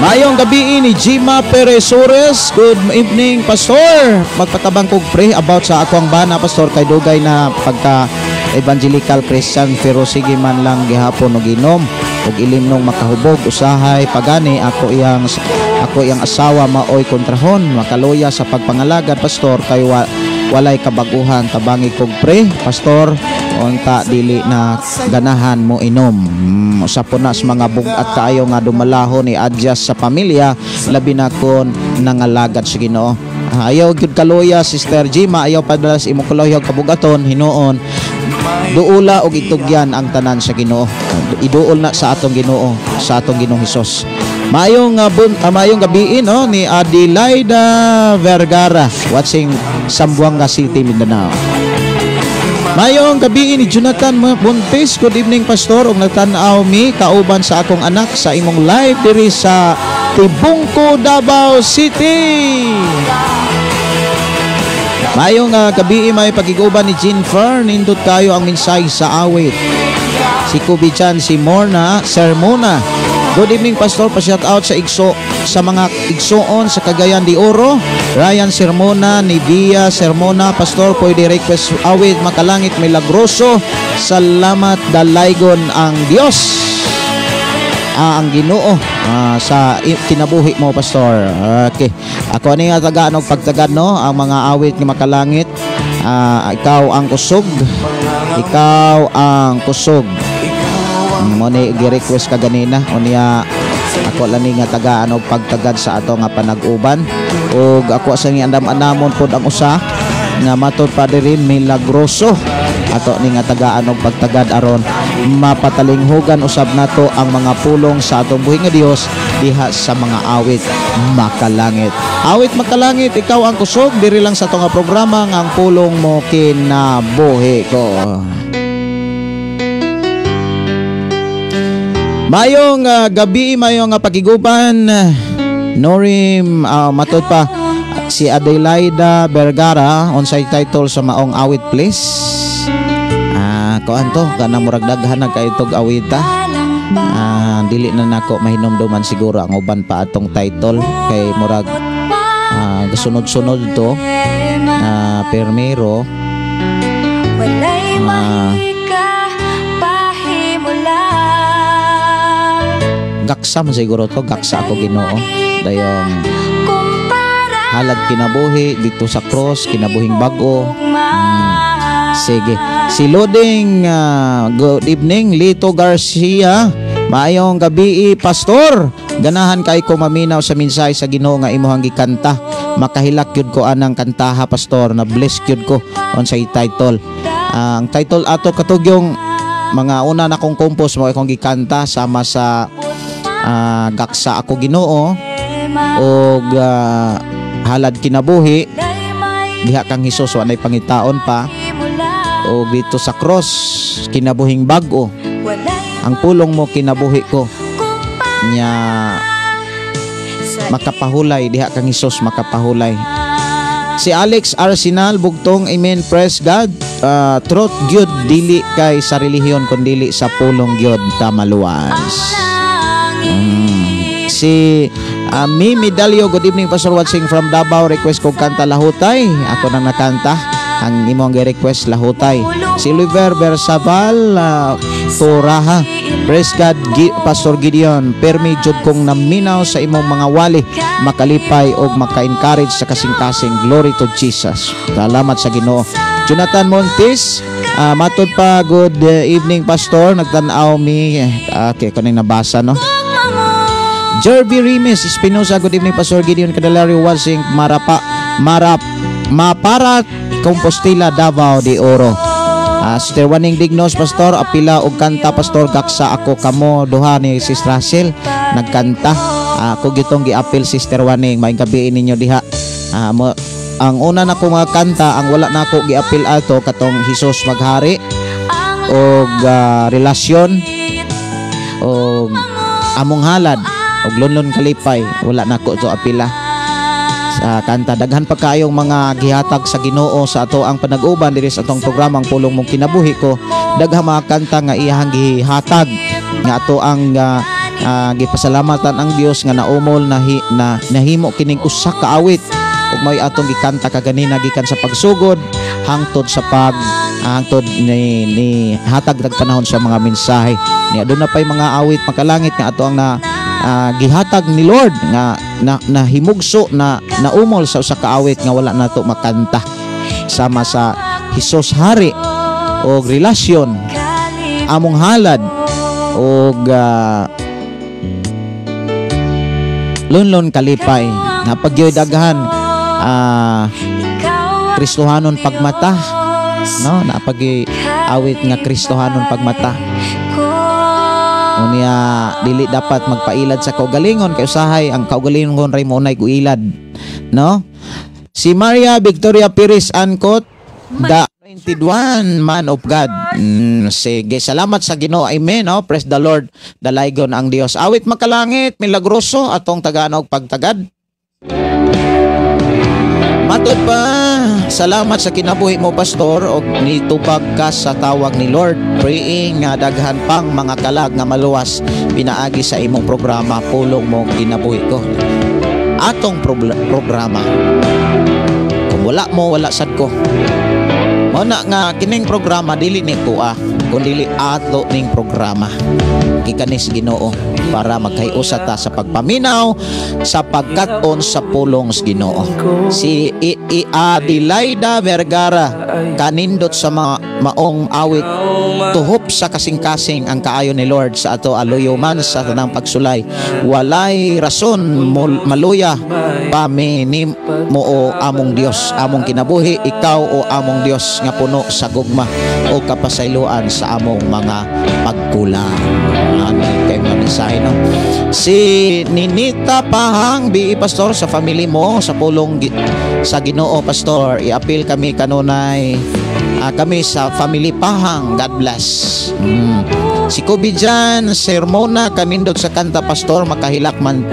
Maayong gabi ni Jima Perezores. Good evening Pastor. Magpatabang kog pray about sa akong bana Pastor kay dugay na pagka evangelical Christian pero sige man lang gihapon og inom og ilimnong makahubog usahay pagani ako iyang asawa maoy kontrahon makaluya sa pagpangalagad Pastor kay walay kabaguhan. Tabangi kog pray Pastor unta dili na ganahan mo inom. Usa po na sa mga bug-at kaayo nga dumalahon i-adjust sa pamilya labi na kon nangalagad sa Ginoo. Ayaw gyud kaluya Sister Jima, ayaw padalas imong kaluya kabugaton hinuon. Duula og itugyan ang tanan sa Ginoo. Iduol na sa atong Ginoo, sa atong Ginoong Hesus. Maayong maayong gabi no ni Adelaida Vergara watching Zamboanga City, Mindanao. Maayong gabi ni Jonathan Montes. Good evening Pastor, ug nagtan-aw mi kauban sa akong anak sa imong live diri sa Tibungko, Davao City. Maayong gabi may pagiguban ni Jennifer, nindot kayo ang mensahe sa awit. Si Kubi Chan, si Morna Sermona. Good evening Pastor, pa-shout out sa igso sa mga igsoon sa Cagayan de Oro. Ryan Sermona, Nivea Sermona, Pastor, pwede request awit Makalangit Milagroso. Salamat dalaygon ang Dios. Ang Ginoo sa kinabuhi mo Pastor. Okay. Ako ani nga tagaan og pagtagad no ang mga awit nga makalangit. Ikaw ang kusog. Ikaw ang kusog. Mo ni gi-request ka ganina unya Ako lang ni nga tagaan og pagtagad sa ato nga panag-uban. Ug ako sa ni andam-andamon pod ang usa nga matod pa diri, milagroso. Ato ni nga tagaan og pagtagad aron mapatalinghugan usab nato ang mga pulong sa atong buhi nga Dios diha sa mga awit makalangit. Awit makalangit, ikaw ang kusog diri lang sa atong nga programa nga Ang Pulong Mo Kinabuhi Ko. Mayong gabi, mayong pakiguban. Norim, matod pa si Adelaida Vergara, unsay title sa maong awit, please? Kuan to kanang murag daghan na kay tog awita. Dili na nako mahinumduman siguro ang uban pa atong title kay murag gasunod-sunod to. Permero. Gaksa man siguro to, gaksa ako Ginoo. Dayong halad kinabuhi dito sa cross, kinabuhing bag-o. Sige. Si Loding, good evening, Lito Garcia. Maayong gabi, Pastor. Ganahan kay ko maminaw sa mensahe sa Ginoo nga imong gikanta. Makahilak gyud ko anang kantaha, Pastor. Na bless gyud ko unsay title. Ang title ato katugyong mga una na kong compose mo akong gikanta sama sa gaksa ako Ginoo og halad kinabuhi diha kang Hesus walay pangitaon pa, og dito sa cross kinabuhing bag-o, ang pulong mo kinabuhi ko nya makapahulay diha kang Hesus makapahulay. Si Alex Arsenal Bugtong, amen, praise God. Truth gyud dili kay sa relihiyon kun dili sa pulong gyud tamaluwas. Si Mimi Dalio, good evening Pastor, watching from Davao, request kog kanta Lahutay. Ako nang nakanta ang imong gi-request, Lahutay. Si Oliver Bersabal, Turaha, praise God, Pastor Gideon, permi jud kong naminaw sa imong mga wali, makalipay og maka-encourage sa kasing-kasing. Glory to Jesus. Salamat sa Ginoo. Jonathan Montes, matod pa, good evening Pastor, nagtan-aw mi. Okay, kuning nabasa no. Jerby Rimes Espinosa, good evening Pastor Gideon Candelario, watching Marapa, Marap, Maparat, Compostela, Davao de Oro. Sister Waning Dignos, Pastor, apila og kanta Pastor, gaksa ako kamo duha ni Sister Russell nagkanta. Ako gitong giapil Sister Waning, maayong gabi ninyo diha. Ang una na ko nga kanta, ang wala na ako giapil ato katong Hesus Maghari og relasyon og among halad og lunlun kalipay, wala na ko to apila sa kanta. Daghan pa kaayong mga gihatag sa Ginoo sa ato ang panag-uban diri sa atong programang Pulong Mong Kinabuhi Ko. Daghang mga kanta nga iyahang gihatag nga ato ang gipasalamatan ang Dios nga naumol na, na nahimo kining usa ka awit ug may atong gikanta kaganina gikan sa pagsugod hangtod sa pag hangtod ni hatag dag panahon sa mga mensahe. Niya doon na pay mga awit makalangit nga ato ang na gihatag ni Lord nga nahimugso na naumol sa usa ka awit nga wala nato makanta, sama sa Hesus Hari og relasyon, among halad og lunlon kalipay. Napagyoy daghan Kristohanon pagmata, no? Napagyoy awit nga Kristohanon pagmata. Unya dili dapat magpailad sa kaugalingon kay usahay ang kaugalingon ray mo unay guilad, no? Si Maria Victoria Perez Ancot, the anointed one, man of God. Sige, salamat sa Ginoo. Amen, no? Praise the Lord. Dalaygon ang Dios. Awit makalangit, milagroso atong tagaan og pagtagad. Matod pa, salamat sa kinabuhi mo Pastor og nitubag ka sa tawag ni Lord. Praying nga daghan pang mga kalag nga maluwas pinaagi sa imong programa Pulong Mo Kinabuhi Ko. Atong programa. Kung wala mo, wala sad ko. Mao na nga kining programa dili ni kuha, kun dili ato ning programa. Gikan ni sa Ginoo. Para magkahiusa ta sa pagpaminaw sa pagkat-on sa pulong sa Ginoo. Si I Adelaida Vergara, kanindot sa mga maong awit, tuhop sa kasing-kasing ang kaayo ni Lord sa ato, aluyo man sa tanang pagsulay. Walay rason maluya pa mi ni mo o among Dios, among kinabuhi, ikaw o among Dios nga puno sa gugma o kapasayloan sa among mga pagkulang. Ano kay mga mensahe, no? Si Ninita Pahang, bi pastor, sa family mo sa pulong sa Ginoo, pastor, iapil kami kanunay, kami sa family Pahang. God bless. Si Kobe Jan Sermona, kanindot sa kanta, pastor, makahilak man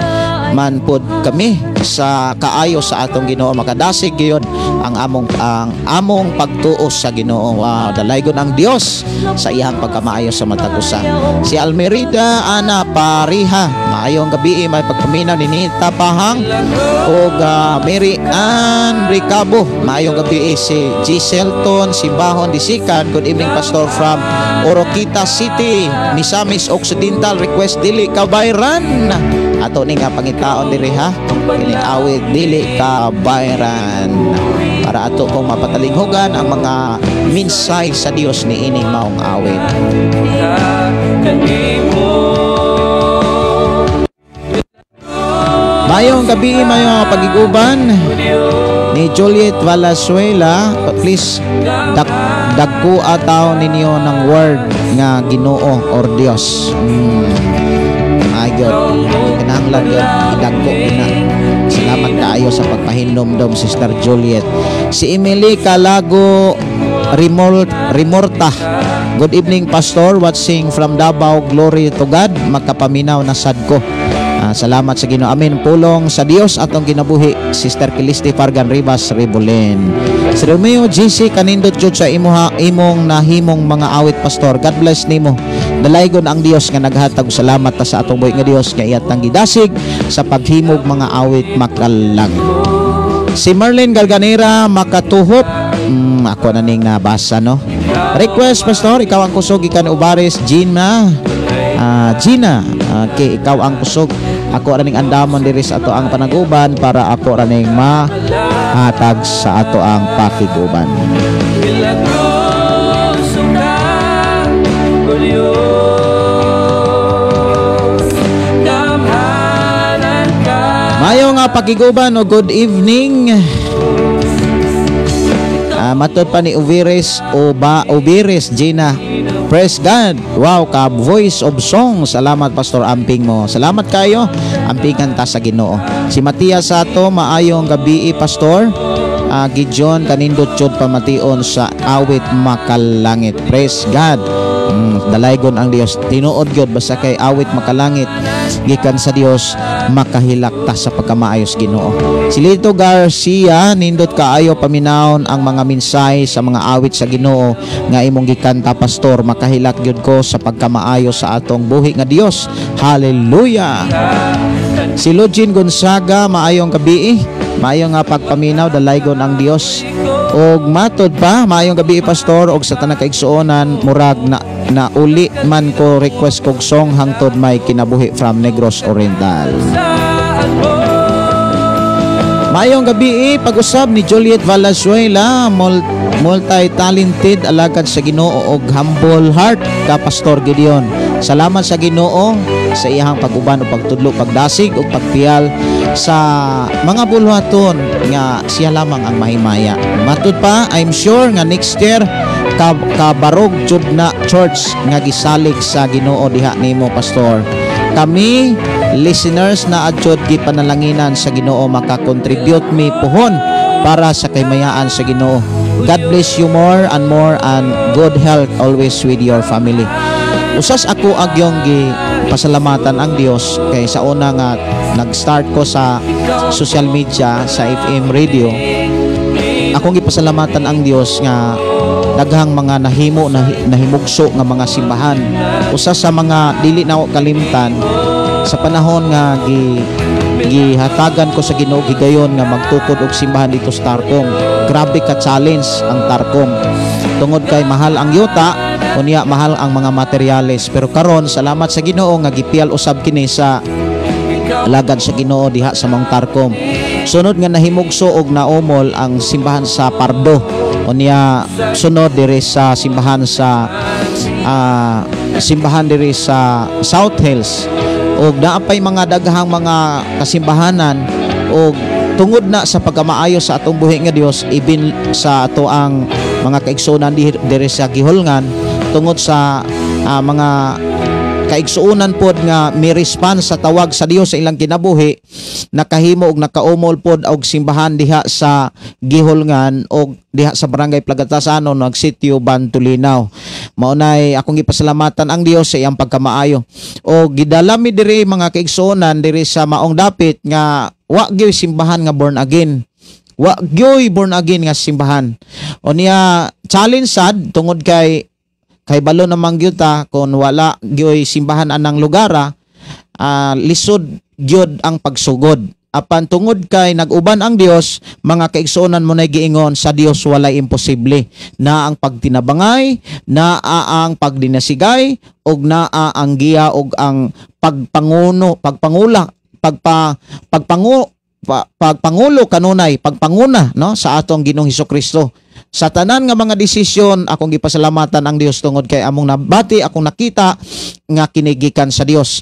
man pod kami sa kaayo sa atong Ginoo, makadasig gyud ang among pagtuo sa Ginoo. Wow, dalaygon ang Dios sa iyang pagkamaayo sa matag usa. Si Almerida Ana Pariha, maayong gabi, may pagpaminaw ni Nita Pahang ug Mary Ann Ricabo, maayong gabi. Si Giselton Simbahon Disikan, good evening, pastor, from Oroquieta City, Misamis Occidental, request "Dili Kabayran". Ato ni nga pangitaon diri ha, kining awit "Dili Kabayran" para ato pong mapatalinghugan ang mga minsay sa Dios ni ining maong awit. Kanimo. Mayong gabi, mayong pagiguban ni Juliet Valenzuela, please dagko ataw ninyo ng word nga Ginoo or Dios. Ay God, kinahanglan yun idagko gina. Salamat kaayo sa pagpahinumdom, Sister Juliet. Si Emily Calago Remorta. Good evening, Pastor. Watching from Davao. Glory to God. Makapaminaw na sad ko. Salamat sa Ginoo. Amen. Pulong sa Dios atong kinabuhi. Sister Kilisti Fargan Rivas Ribolin. Si Romeo GC, kanindot jud sa imuha imong nahimong mga awit, pastor. God bless nimo. Dalaygon ang Dios nga naghatag. Salamat ta sa atong buhi nga Dios nga iyatang gidasig sa paghimog mga awit makalangit. Si Merlin Galganera, makatuhop. Ako na ning nabasa, no. Request, pastor, "Ikaw ang Kusog" gikan Ubares, Gina. Gina, okay, "Ikaw ang Kusog". Ako ra ning andamon diri sa ato ang panaguban para ako ra ning mahatag sa ato ang pakiguban. Milagroso ka, O Diyos. Gamhanan ka. Mayo nga pakiguban o good evening. Matod pa ni Uviris o ba Uviris Gina. Praise God. Wow, ka voice of song. Salamat, Pastor, amping mo. Salamat kayo. Ampingan ta sa Ginoo. Si Matias Sato, maayong gabi, Pastor. Gideon, kanindot jud pamation sa awit "Makalangit". Praise God. Dalaygon ang Dios. Tinuod gyud, basta kay awit "Makalangit" gikan sa Dios, makahilak ta sa pagkamaayos Ginoo. Si Lito Garcia, nindot kaayo paminawon ang mga minsay sa mga awit sa Ginoo nga imong gikanta, pastor, makahilak gyud ko sa pagkamaayo sa atong buhi nga Dios. Hallelujah. Si Lugin Gonzaga, maayong gabi. Maayong nga pagpaminaw, dalaygon ang Dios. Og matod pa, maayong gabi, pastor, og sa tanang kaigsuonan, murag na nauli man ko, request kog song "Hangtod May Kinabuhi" from Negros Oriental. Maayong gabi, pag-usab ni Juliet Valenzuela, multi-talented alagad sa Ginoo og humble heart ka Pastor Gideon. Salamat sa Ginoo sa iyang pag-uban o pagtudlo, pagdasig ug pagpiyal sa mga buluhaton nga siya lamang ang mahimaya. Matud pa, I'm sure nga next year kabarog jud na church nga gisalig sa Ginoo diha nimo, pastor. Kami listeners na adjud gipanalanginan sa Ginoo maka-contribute mi puhon para sa kaymayaan sa Ginoo. God bless you more and more and good health always with your family. Usas ako agyong gi pasalamatan ang Dios kay sa una nga nag-start ko sa social media, sa FM radio, akong gipasalamatan ang Dios nga daghang mga nahimo na nahimugso nga mga simbahan. Usa sa mga dili na ako kalimtan sa panahon nga gihatagan ko sa Ginoo higayon nga magtukod og simbahan dito sa Tarcom. Grabe ka challenge ang Tarcom. Tungod kay mahal ang yuta, unya mahal ang mga materyales. Pero karon, salamat sa Ginoo nga gipiyal usab kini sa alagad sa Ginoo diha sa Mount Tarcom. Sunod nga nahimugso og naumol ang simbahan sa Pardo. Unya sunod diri sa simbahan diri sa South Hills. Og naa pay mga daghang mga kasimbahanan, og tungod na sa pagkamaayo sa atong buhi nga Dios, ibin sa ato ang mga kaigsuonan diri sa Gihulngan, tungod sa mga kaigsuonan pod nga mi response sa tawag sa Dios sa ilang kinabuhi, nakahimo og nakaumol pod og simbahan diha sa Gihulngan og diha sa Barangay Plagatasano, nag Sitio Bantulinaw. Mao nay akong gipasalamatan ang Dios sa iyang pagkamaayo. O gidala mi diri, mga kaigsuonan, diri sa maong dapit nga wa gyoy simbahan nga born again. Wa gyoy born again nga simbahan. O niya challenge sad tungod kay kay balo namang gyud ta kung wala gyoy simbahan anang lugara, lisod gyud ang pagsugod. Apan tungod kay nag-uban ang Dios, mga kaigsuonan, mo nay giingon sa Dios walay imposible. Na ang pagtinabangay, naa ang pagdinasigay, ug naa ang giya ug ang pagpanguno, pagpangula, pagpa pagpangu pa, pagpangulo kanunay, pagpanguna, no, sa atong Ginoong Hesus. Sa tanan nga mga desisyon, akong gipasalamatan ang Dios tungod kay among nabati, akong nakita nga kinigikan sa Dios.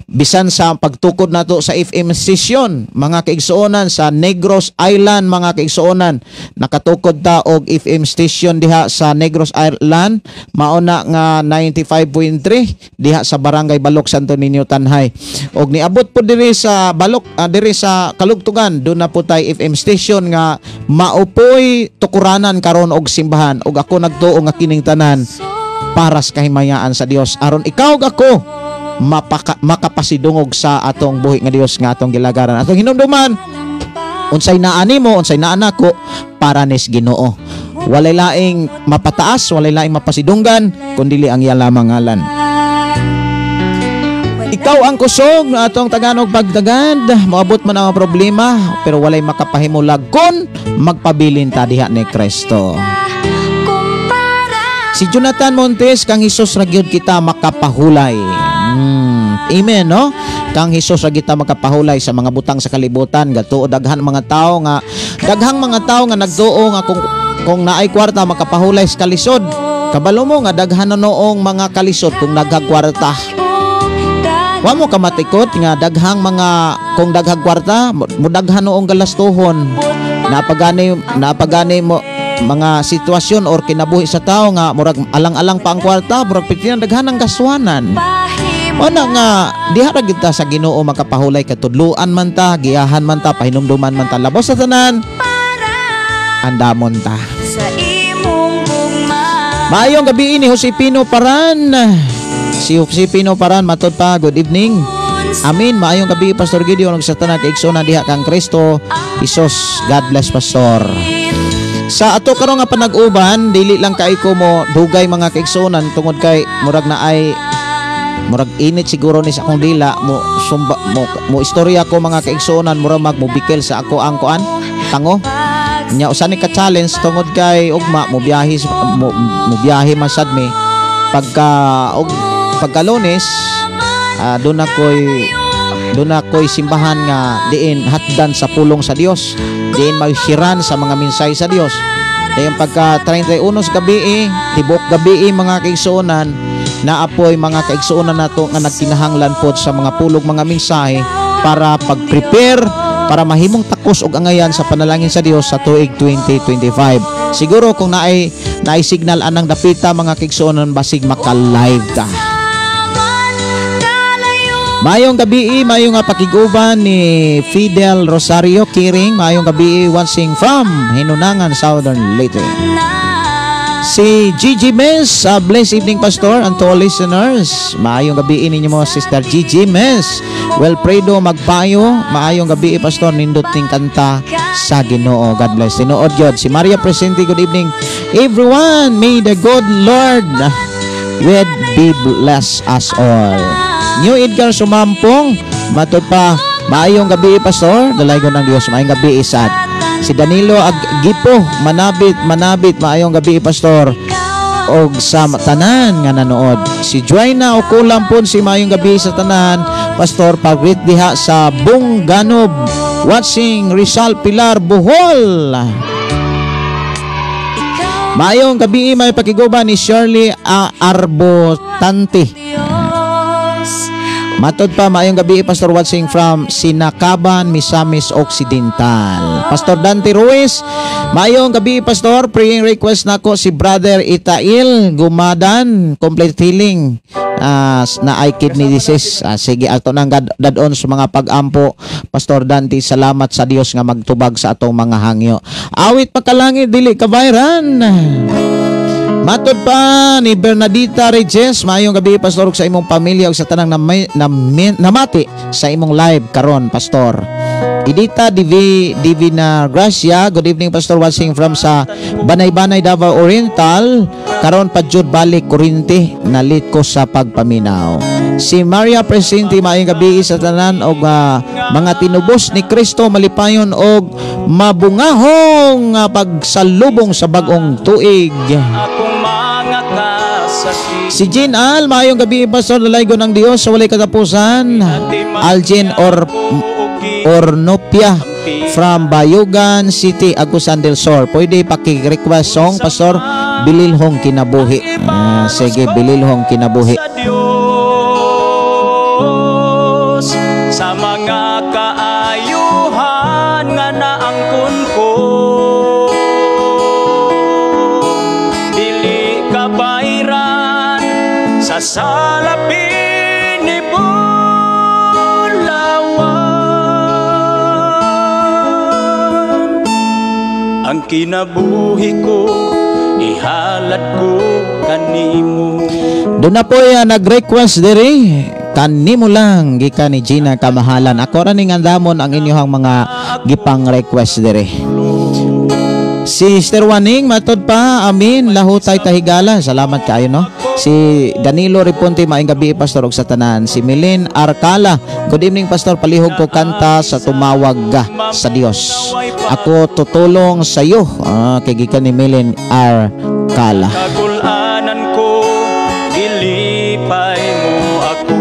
Bisan sa pagtukod nato sa FM station, mga kaigsuonan, sa Negros Island, mga kaigsuonan, nakatukod ta og FM station diha sa Negros Island, mao na nga 95.3 diha sa Barangay Balok, Santo Niño, Tanjay. Og niabot po diri sa Balok, diri sa Kalugtugan, doon na po tay FM station nga maupoy tukuranan karon og simbahan. Og ako nagtuo nga kining tanan para sa kahimayaan sa Dios, aron ikaw ug ako makapasidungog sa atong buhi nga Dios nga atong gilagaran. Atong hinumduman, unsay naa nimo, unsay naa nako, para nis Ginoo. Walay laing mapataas, walay laing mapasidunggan kundili ang iya lamang ngalan. Ikaw ang kusog na atong taganog pagtagad. Moabot man ang problema, pero walay makapahimulag kon magpabilin ta diha ni Kristo. Si Jonathan Montes, kang Hesus ra gyud kita makapahulay. Amen, no? Kang Hesus ra kita makapahulay sa mga butang sa kalibutan. Gatuo daghang mga tao nga nagtuo nga kung naay kwarta makapahulay sa kalisod. Kabalo mo nga daghan na noong mga kalisod kung daghang kwarta. Wa mo kamatikot nga daghang mga kung daghang kwarta mo daghan noong galastuhon. Napagani mo mga sitwasyon or kinabuhi sa tao nga murag alang-alang pa ang kwarta, murag pitinan daghan ang gaswanan. Una nga diha ra gyud ta sa Ginoo makapahulay, katudluan man ta, giyahan man ta, pahinumduman man ta. Labos sa tanan, andamon ta. Sa imong gugma. Maayong gabi ni Josepino Paran. Si Josepino Paran, matod pa, good evening. Amin, maayong gabi, Pastor Gideon ug sa tanan kaigsoon diha kang Kristo Jesus. God bless, Pastor. Sa ato karon nga panag-uban, dili lang kay ko mo dugay, mga kaigsuonan, tungod kay murag na ay murag init siguro ni sa akong dila mo sumba mo, mo istorya ko, mga kaigsuonan, murag magmubikel sa ako ang kuan tango. Nya usa ni ka challenge tungod kay ugma mo biyahe man sad mi pagka og pagka Lunes, doon ako'y simbahan nga diin hatdan sa pulong sa Dios, diin magsiran sa mga mensahe sa Dios. Dayon pagka 31 sa gabi, tibok gabi, mga kaigsuonan, naapoy mga kaigsuonan nato nga nagkinahanglan pod sa mga pulog, mga mensahe para pag-prepare para mahimong takos og angayan sa panalangin sa Dios sa tuig 2025. Siguro kung naay naay signal anang dapita, mga kaigsuonan, basig maka-live ta. Maayong gabi, maayong nga pakiguban ni Fidel Rosario Kiring. Maayong gabi, watching from Hinunangan, Southern Leyte. Si Gigi Mez, blessed evening, Pastor, and to all listeners. Maayong gabi ninyo mo, Sister Gigi Mez. Wilfredo Magpayo, maayong gabi, Pastor, nindot ning kanta sa Ginoo. God bless. Tinuod yun. Si Maria Presente, good evening everyone. May the good Lord with be bless us all. New Edgar Sumampong, matod pa, maayong gabi, Pastor, dalaygon ng Dios, maayong gabi isad. Si Danilo Aggipo, manabit, manabit, maayong gabi, Pastor. Og sa tanan nga nanood. Si Joyna Okulam pun, si maayong gabi sa tanan. Pastor, pag-greet diha sa Bunganob. Watching Rizal, Pilar, Bohol. Maayong gabi, may pakiguban ni Shirley A. Arbotante. Diyos. Matod pa, maayong gabi, Pastor, watching from Sinakaban, Misamis Occidental. Pastor Dante Ruiz, maayong gabi, Pastor, praying request nako si Brother Itail Gumadan, complete healing na ay kidney disease. Sige, ato nang dadon sa mga pag-ampo. Pastor Dante, salamat sa Dios nga magtubag sa atong mga hangyo. Awit Makalangit, dili kabayran. Matod pa ni Bernadita Reyes, maayong gabi, Pastor, ug sa imong pamilya ug sa tanang namati sa imong live karon, Pastor. Edita Divina Gracia, good evening, Pastor, watching from sa Banay-Banay, Davao Oriental. Karon pa jud balik kuryente, nalit ko sa pagpaminaw. Si Maria Presente, maayong gabi sa tanan og mga tinubos ni Kristo, malipayon og mabungahong pagsalubong sa bag-ong tuig. Akong mga kasakit. Si Jean Al, maayong gabi, Pastor, dalaygon ang Dios sa walay katapusan. Aljen or Ornopia from Bayugan City, Agusan del Sur. Pwede paki-request song, Pastor, Bililhong Kinabuhi. Sige, Bililhong Kinabuhi. Sa Diyos sa mga kaayuhan nga naangkon ko, dili kabayran sa salapi ni Bulawan. Ang kinabuhi ko, ihalad ko kanimo. Doon na po ya nag-request diri, Kanimo Lang, gikan ni Gina Kamahalan. Ako ra ning andamon ang inyong mga gipang request diri. Si Sister Waning, matod pa, amin, lahutay tahigala. Salamat kaayo, no? Si Danilo Riponte, maayong gabi, Pastor, ug sa tanan. Si Milin Arcala, good evening, Pastor, palihog ko kanta sa Tumawag Ka sa Dios. Ako tutulong sa iyo. Kay gikan ni Milin Arcala. Kagulanan ko, gilipay mo ako.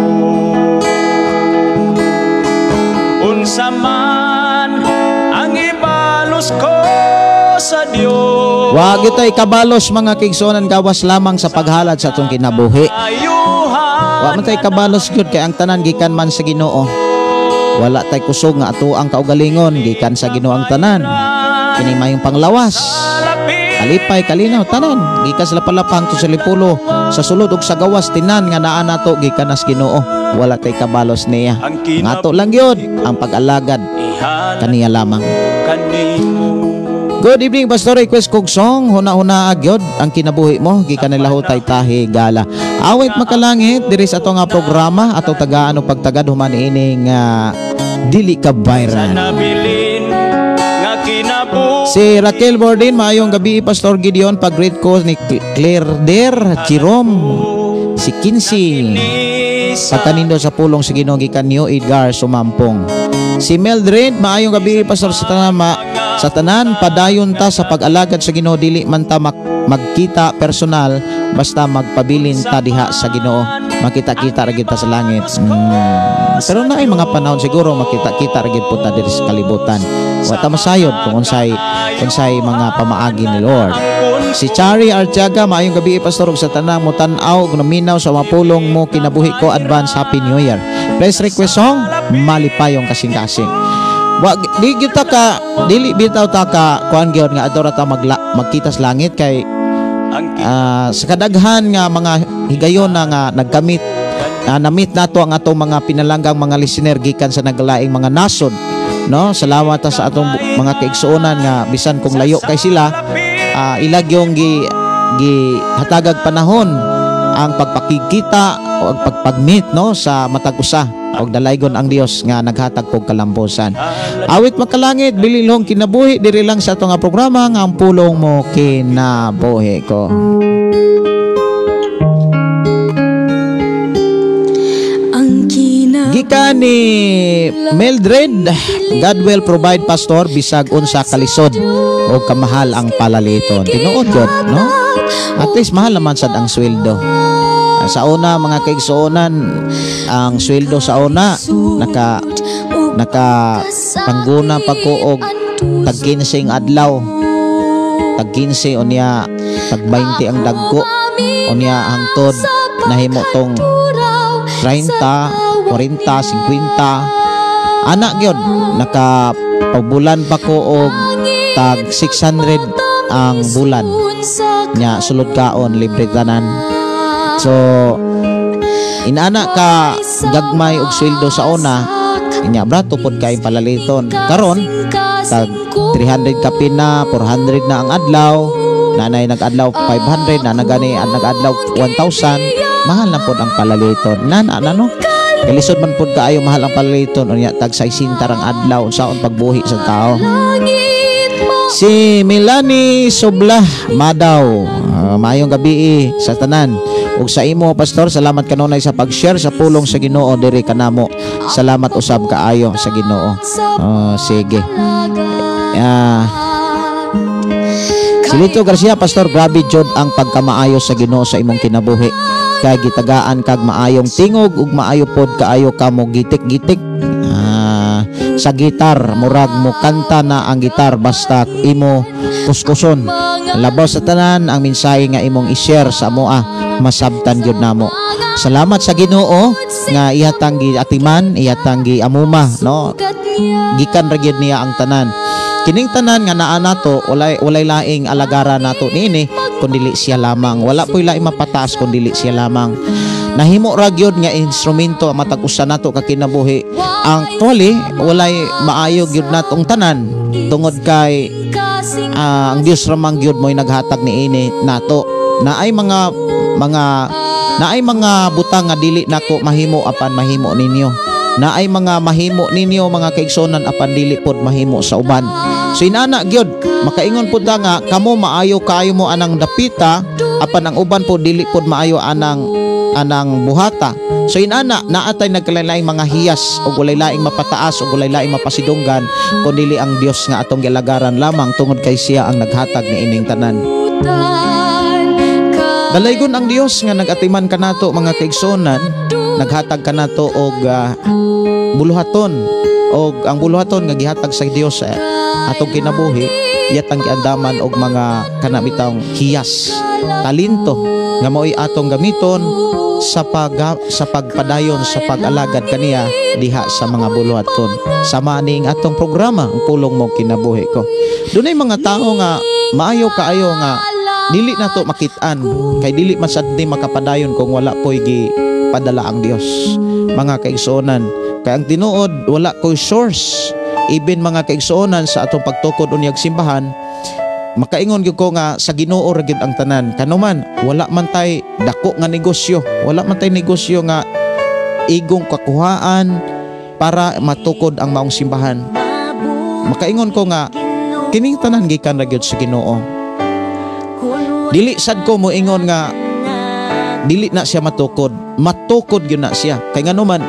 Unsa man ang ibalos ko sa Dios. Wa gyud tay kabalos, mga kaigsuonan, gawas lamang sa paghalad sa atong kinabuhi. Ayuhan Wa man tay kabalos gyud kay ang tanan gikan man sa Ginoo. Wala tay kusog nga ato ang kaugalingon, gikan sa Ginoo ang tanan. Kini mayong panglawas. Kalipay, kalinaw, tanan gikan sa lapalapa hangtod sa lipulo, sa sulod ug sa gawas, tinan nga naa nato gikan nas Ginoo. Wala tay kabalos niya. Ang Ang ato lang gyud ang pag-alagad ihalad kaniya lamang. kanimo. Good evening, Pastor, request kog song Huna-huna Agyod ang Kinabuhi Mo, gikan ni Lahutay Tahi Gala. Awit Makalangit diri sa ato nga programa, atong tagaan og pagtagad human ining dili ka bayran. Nabilin nga kinabuhi. Si Raquel Bordin, maayong gabi, Pastor Gideon, pag-greet ko ni Claire Der, Jerome, si Kinsey. Pagkanindo sa pulong sa Ginoo, gikan niyo Edgar Sumampong. Si Mildred, maayong gabi, Pastor, sa tanan, sa tanan, padayon ta sa pag-alagad sa Ginoo, dili man ta magkita personal, basta magpabilin ta diha sa Ginoo. Makita-kita ra gyud ta sa langit. Pero naay mga panahon siguro makita-kita ra gyud po ta diri sa kalibutan. Wa ta masayod kung unsay unsay mga pamaagi ni Lord. Si Chari Artiaga, maayong gabi, Pastor, ug sa tanang mutan-aw ug naminaw sa mapulong mo kinabuhi ko. Advance Happy New Year. Please request song Malipayong Kasing-kasing. Wa di kita ka dili bitaw ta ka kuan gyud nga adto ra ta magkita sa langit kay sa kadaghan nga mga higayon na nga nagkamit namit nato ang atong mga pinalanggang mga listener gikan sa naglaing mga nasod, no? Salamat ta sa atong mga kaigsuonan nga bisan kung layo kay sila, ilag yung gi gi hatagag panahon ang pagpakikita o ang pagpag-meet, no, sa matag usa, og dalaygon ang Dios nga naghatag og kalambusan. Awit Makalangit, Bililhong Kinabuhi, diri lang sa ato nga programa nga Ang Pulong Mo Kinabuhi Ko. Ang Gikan ni Mildred, God will provide, Pastor, bisag unsa kalisod. O kamahal ang palaliton. Tinuod yun, no? At least mahal naman sad ang sweldo. Sa una, mga kaigsuonan, ang sweldo sa una naka naka pangguna pa ko og tag 15 adlaw, tag 15, unya tag 20 ang dagko, unya hangtod nahimo tong 30, 40, 50 ana gyud. Naka pabulan pa ko og tag 600 ang bulan nya, sulod kaon, libre tanan. So inana ka gagmay og sweldo sa una, inya brato pod kay palaliton. Karon tag 300 kapin na, 400 na ang adlaw, nanay nag-adlaw 500 na, nagani ang nag-adlaw 1,000. Mahal na pod ang palaliton nana na, no? Kalisod man pod kaayo, mahal ang palaliton. Unya tag 60 rang adlaw, unsaon pagbuhi sa tao? Si Melanie Sobla Madaw, maayong gabi sa tanan ug sa imo, Pastor. Salamat kanunay sa pag-share sa pulong sa Ginoo diri kanamo. Salamat usab kaayo sa Ginoo. Oh, sige. Si Lito Garcia, "Pastor, grabe jud ang pagkamaayo sa Ginoo sa imong kinabuhi. Kay gitagaan kag maayong tingog ug maayo pod kaayo kamo gitik-gitik sa gitar, murag mo kanta na ang gitar basta imo kuskuson. Labaw sa tanan, ang mensahe nga imong i-share sa amoa, masabtan gyud namo." Salamat sa Ginoo nga ihatang giatiman, ihatang giamuma, no? Gikan ra gyud niya ang tanan. Kining tanan nga naa nato, walay laing alagara nato niini kun dili siya lamang. Wala po'y laing mapataas kun dili siya lamang. Nahimo ra gyud nga instrumento ang matag usa nato ka kinabuhi. Actually, walay maayo gyud natong tanan tungod kay ang Dios ra man gyud mo'y naghatag niini nato. Naay mga butang nga dili nako mahimo apan mahimo ninyo. Naay mga mahimo ninyo, mga kaigsonan, apan dili pod mahimo sa uban. So inana gyud, makaingon pud ta nga kamo maayo kaayo mo anang dapita apan ang uban pod dili pod maayo anang buhata. So inana, naatay nagkalain mga hiyas ug walay laing mapataas ug walay laing mapasidunggan kun dili ang Dios nga atong gilagaran lamang tungod kay siya ang naghatag niining tanan. Dalaygon ang Dios nga nag-atiman kanato, mga kaigsonan, naghatag kanato og buluhaton, og ang buluhaton nga gihatag sa Dios sa atong kinabuhi iyatang giandaman og mga kana bitawng hiyas, talento nga mao'y atong gamiton sa pagpadayon sa pag-alagad kaniya diha sa mga buluhaton. Sama ning atong programa, Ang Pulong Mo Kinabuhi Ko. Dunay mga tao nga maayo kaayo nga dili nato makit-an kay dili man sad ni makapadayon kung wala po'y gipadala ang Dios. Mga kaigsuonan, kay ang tinuod, wala ko'y source. Even, mga kaigsuonan, sa atong pagtukod unyag simbahan, makaingon gyud ko nga sa Ginoo ra gyud ang tanan. Kanuman wala man tay dako nga negosyo, wala man tay negosyo nga igong kakuhaan para matukod ang maong simbahan. Makaingon ko nga kining tanan gikan ra gyud sa Ginoo. Dili sad ko moingon nga dili na siya matukod. Matukod gyud na siya. Kay nganuman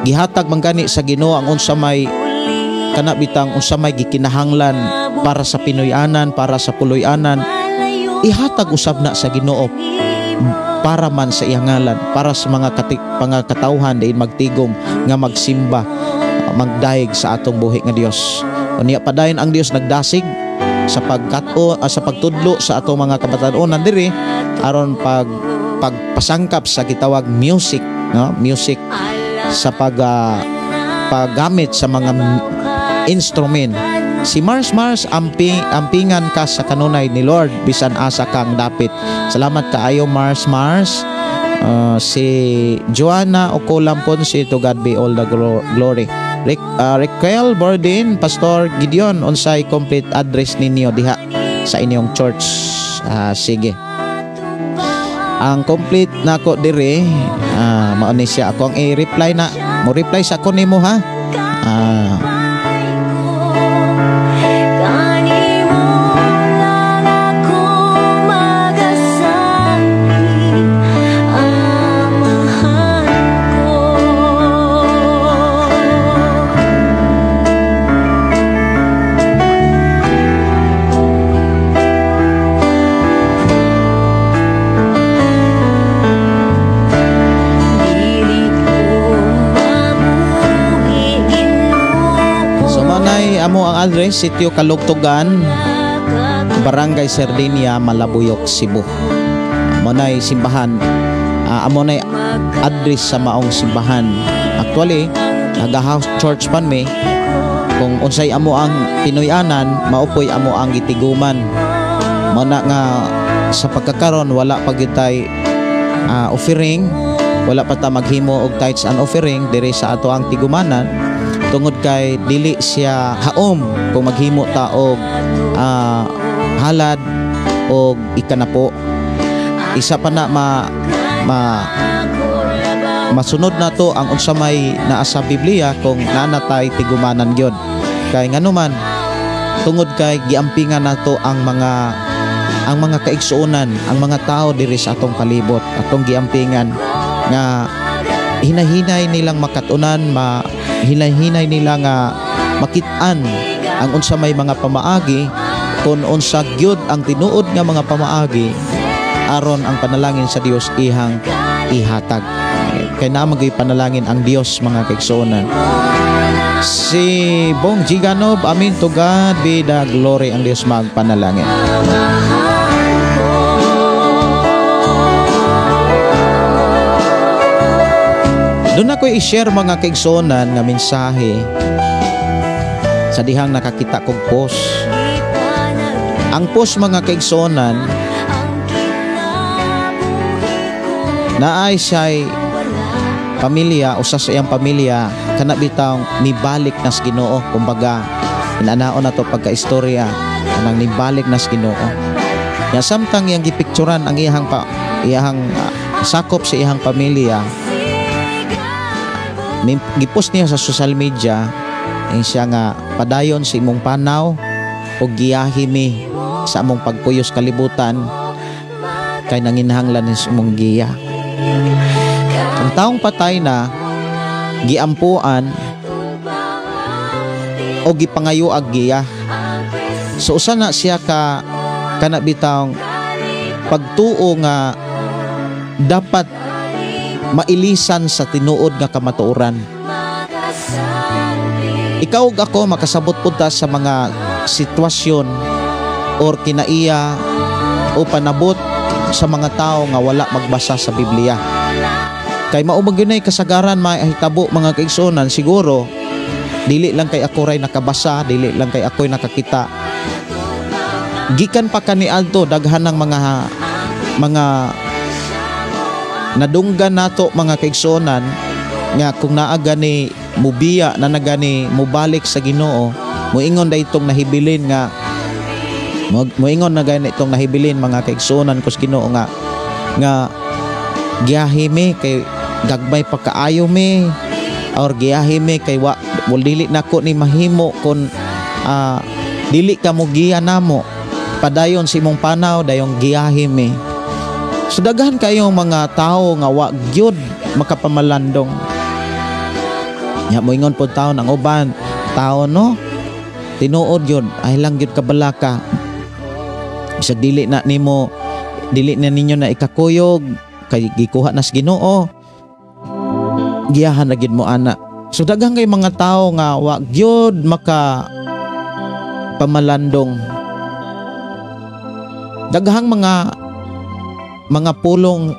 gihatag man gani sa Ginoo ang unsa may kana bitang unsa may gikinahanglan para sa Pinoy-anan, para sa puloy-anan, ihatag usab na sa Ginoo para man sa iyang ngalan, para sa mga katawhan diin magtigom nga magsimba, magdayeg sa atong buhi nga Dios. Unya padayon ang Dios nagdasig sa pagkat-o sa pagtudlo sa atong mga kabatan-onan diri aron pagpasangkap sa gitawag music, no? Music sa paggamit sa mga instrument. Si Mars Mars, ampingan ka sa kanunay ni Lord bisan asa kang dapit. Salamat kaayo, Mars Mars. Si Joanna Ocolam Ponce, "To God be all the glory." Raquel Bordin, "Pastor Gideon, unsay complete address ninyo diha sa inyong church?" Sige. Ang complete nako diri, mao ni siya. Ako ang i-reply na. Mo reply sa ko nimo, ha. Kanimo lang ako magasalig, Amahan ko. Nay amo ang address, Sitio Kalugtugan, Barangay Sardinia, Malabuyok, Cebu. Amo nay simbahan. Amo nay address sa maong simbahan. Actually, naga-house church pan mi. Kung unsay amo ang Pinoyanan, mao poy amo ang gitiguman. Mao na nga sa pagkakaron wala pa gyud tay offering, wala pa ta maghimo og tithes and offering diri sa ato ang tigumanan tungod kay dili siya haom kung maghimo ta og halad og ikanapo. Isa pa na ma ma masunod na to ang unsa may naa sa Biblia kung naa natay tigumanan gyud. Kay nganuman, tungod kay giampingan nato ang mga kaigsuonan, ang mga tao diri sa atong palibot, atong giampingan nga hinahinay nilang makatunan, ma hinahinay nila nga makit-an ang unsa may mga pamaagi, kung unsa gyud ang tinuod nga mga pamaagi aron ang panalangin sa Dios ihang ihatag. Kay naa man gyud panalangin ang Dios, mga kaigsuonan. Si Bong Giganov, amen, to God be the glory, ang Dios magpanalangin. Mahal ko. Doon ako i-share, mga kaigsuonan, nga mensahe sa dihang nakakita kog post. Ang post, mga kaigsuonan, Ang kinabuhi ko naay siya'y pamilya, usa sa iyang pamilya kana bitawng nibalik na sa Ginoo. Kumbaga inanaon na to pagka-istorya kanang nibalik na sa Ginoo. Ya samtang iyang gipicturan ang iyang sakop sa iyang pamilya, gipost niya sa social media ang siya nga padayon sa imong panaw o giyahi mi sa among pagpuyos kalibutan kay nanginahanglan ni sa imong giya. Ang taong patay na giampuan o gipangayo ag giya. So usa na siya ka kana bitawng pagtuo nga dapat mailisan sa tinuod nga kamatuoran. Ikaw ug ako makasabot pud ta sa mga sitwasyon or kinaiya o panabot sa mga tao nga wala magbasa sa Biblia. Kay mao man gyud nay kasagaran mahitabo, mga kaigsuonan. Siguro dili lang kay ako ray nakabasa, dili lang kay ako'y nakakita. Gikan pa kaniadto, daghan ng mga nadunggan nato, mga kaigsuonan, nga kung naa gani mubiya na nagani mubalik sa Ginoo, moingon da itong nahibilin nga moingon na gani itong nahibilin, mga kaigsuonan ko sa Ginoo, nga nga giyahi mi kay gagmay pa kaayo mi or giyahi mi kay wa wal dili nako ni mahimo kon dili ka mo giya namo, padayon sa imong panaw, dayong giyahi mi. So daghan kayong mga tao nga wa gyud makapamalandong. Nya moingon pod taon ang uban tao, no, tinuod yun ay lang gyud kabalaka, bisag dili na nimo, dili na ninyo na ikakuyog kay gikuha na sa Ginoo, giyahan na gyud mo ana. So daghan kay mga tao nga wa gyud maka pamalandong. Daghang mga pulong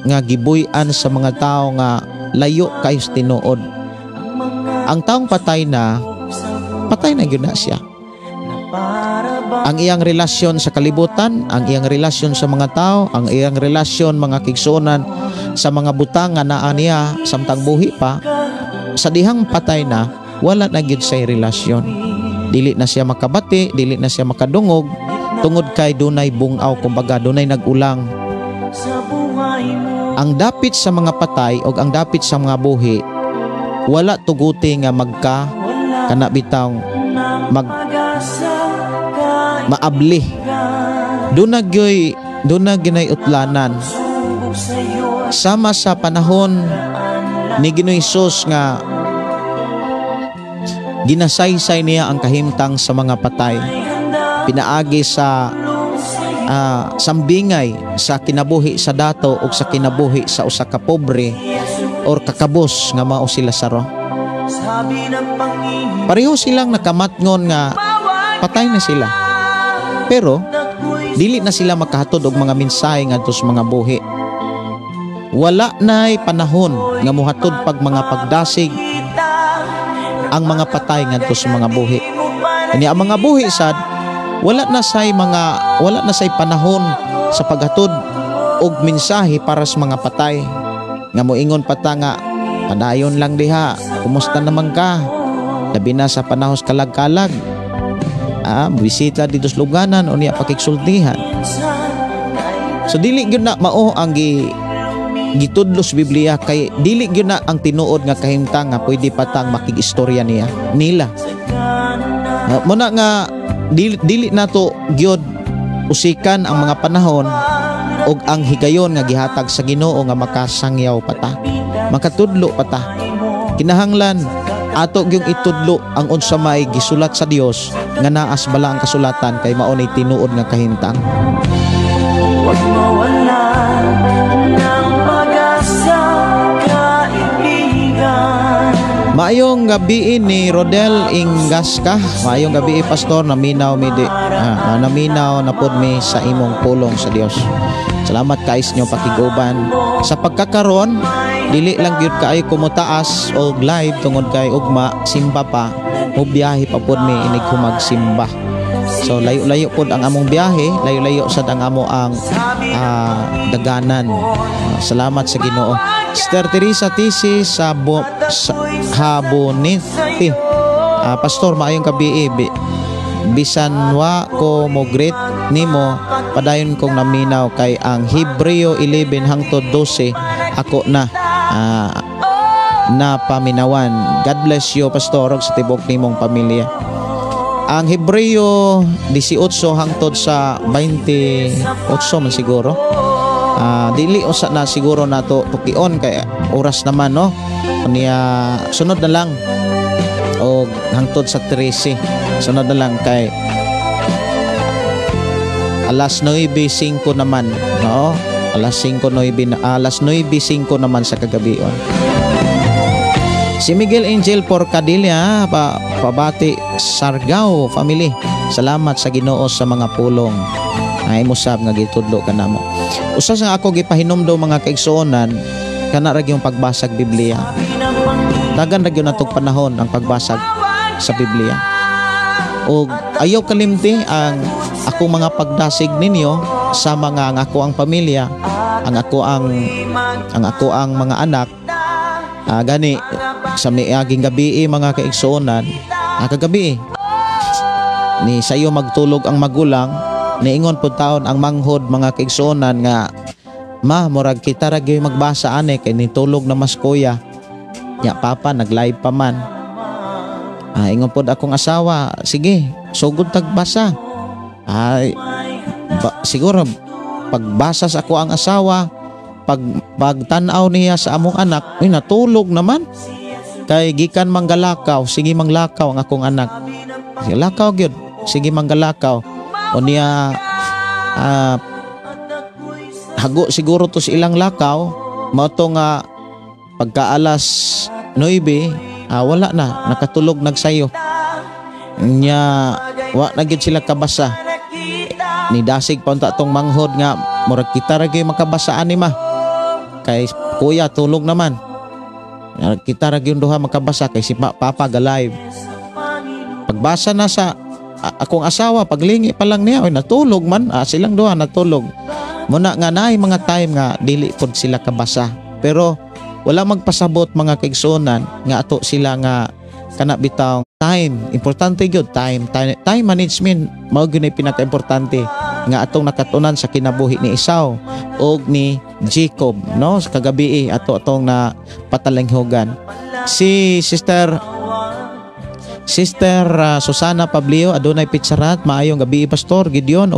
nga gibuy-an sa mga tao nga layo kayo sa tinuod. Ang taong patay na, patay na gyud na siya. Ang iyang relasyon sa kalibutan, ang iyang relasyon sa mga tao, ang iyang relasyon, mga kaigsuonan, sa mga butang nga naa niya samtang buhi pa, sa dihang patay na, wala na gyud say relasyon. Dili na siya makabati, dili na siya makadungog tungod kay dunay bungaw, kumbaga dunay nagulang. Ang dapit sa mga patay o ang dapit sa mga buhi wala tuguti nga magka kana bitaw mag maabli. Doon na ginay utlanan. Sama sa panahon ni Ginoong Hesus nga ginasaysay niya ang kahimtang sa mga patay pinaagi sa sambingay sa kinabuhi sa dato o sa kinabuhi sa usa ka pobre or kakabos nga mao si Lazaro. Pareho silang nakamatngon nga patay na sila. Pero dili na sila makahatod og mga mensahe ngadto sa mga buhi. Wala na'y panahon nga muhatod pag mga pagdasig ang mga patay ngadto sa mga buhi. Kani ang mga buhi sad wala na say panahon sa paghatod og mensahe para sa mga patay. Nga moingon pa ta nga padayon lang diha, kumusta naman ka? Labi na sa panahon sa kalag-kalag. Bisita dito sa luganan o niya pakigsultihan. So dili gyud na mao ang gitudlo sa Biblia kay dili gyud na ang tinuod nga kahimtang nga pwede pa tang makig-istorya niya nila. Muna nga dili, dili nato gyud usikan ang mga panahon og ang higayon nga gihatag sa Ginoo nga makasangyaw pa ta, makatudlo pa ta. Kinahanglan ato gyung itudlo ang unsa may gisulat sa Dios nga naa sa balaang kasulatan kay mao ni tinuod nga kahimtang. Huwag mawala ng pag-asa, kaibigan. Maayong gabi ni Rodel Ingaska. Maayong gabi, Pastor, naminaw mi di naminaw na pod mi sa imong pulong sa Dios. Salamat kaayo sa inyong pakiguban. Sa pagkakaron, dili lang gyud kaayo ko motaas og live tungod kay ugma simba pa, mo biyahe pa pod mi inig magsimba. So layo-layo pod ang among biyahe, layo-layo sad ang amo ang daganan. Salamat sa Ginoo. Sister Teresa Tisi sa Haboniti. Pastor, maayong gabi. Bisan wa ko mo greet nimo, padayon kong naminaw kay ang Hebreo 11 hangtod 12 ako na napaminawan. God bless you, Pastor, ug sa tibok nimong pamilya. Ang Hebreo 18 hangtod sa 28 man siguro. Dili usa na siguro nato tukion kay oras naman, no. Niya sunod na lang og hangtod sa 13. Sunod na lang kay alas 9:05 naman, no? Alas 5:09 na, alas 9:05 naman sa kagabion. Si Miguel Angel Porcadilla pabati Sargao family. Salamat sa Ginoo sa mga pulong. Ay musab nga gitudlo ka namo. Usa sa ako gipahinumdom, mga kaigsuonan, kana ra gyud pagbasag Biblia. Tagan ra gyud natog panahon ang pagbasag sa Biblia. Og ayaw kalimti ang akong mga pagdasig ninyo sa mga ang ako ang pamilya, ang ako ang mga anak. Gani sa miaging gabi, mga kaigsuonan, kagabi ni sayo magtulog ang magulang, niingon pud taon ang manghod, mga kaigsuonan, nga ma, murag kita ra gyud magbasa ani kay nitulog na mas kuya nya, papa nag-live pa man. Ingon pod akong asawa, sige, sugod tagbasa. Ay ba, siguro pagbasa sa ako ang asawa, pagtan-aw niya sa among anak, uy, natulog naman. Kay gikan manggalakaw, sige manglakaw ang akong anak. Sige, lakaw gyud, sige manggalakaw. O niya hago siguro to sa ilang lakaw, mao to nga pagka alas 9, wala na, nakatulog nagsayo. Nya wa na gyud sila kabasa. Ni dasig pa unta tong manghod nga murag kita ra gyud makabasa ani, ma. Kay kuya tulog naman. Kita ra gyud duha makabasa kay si papa ga live. Pagbasa na sa akong asawa, paglingi pa lang niya, oy, natulog man. Silang duha natulog. Muna nga naay mga time nga dili pod sila kabasa. Pero wala magpasabot, mga kaigsuonan, nga ato sila nga kana bitaw time, importante gyud time, time, time management. Mao gyud ni pinaka-importante nga atong nakatunan sa kinabuhi ni Esau og ni Jacob, no? Sa kagabi ato atong na patalinghugan si Sister Sister Susana Pablio, adunay pitsarat. Maayong gabi, Pastor Gideon.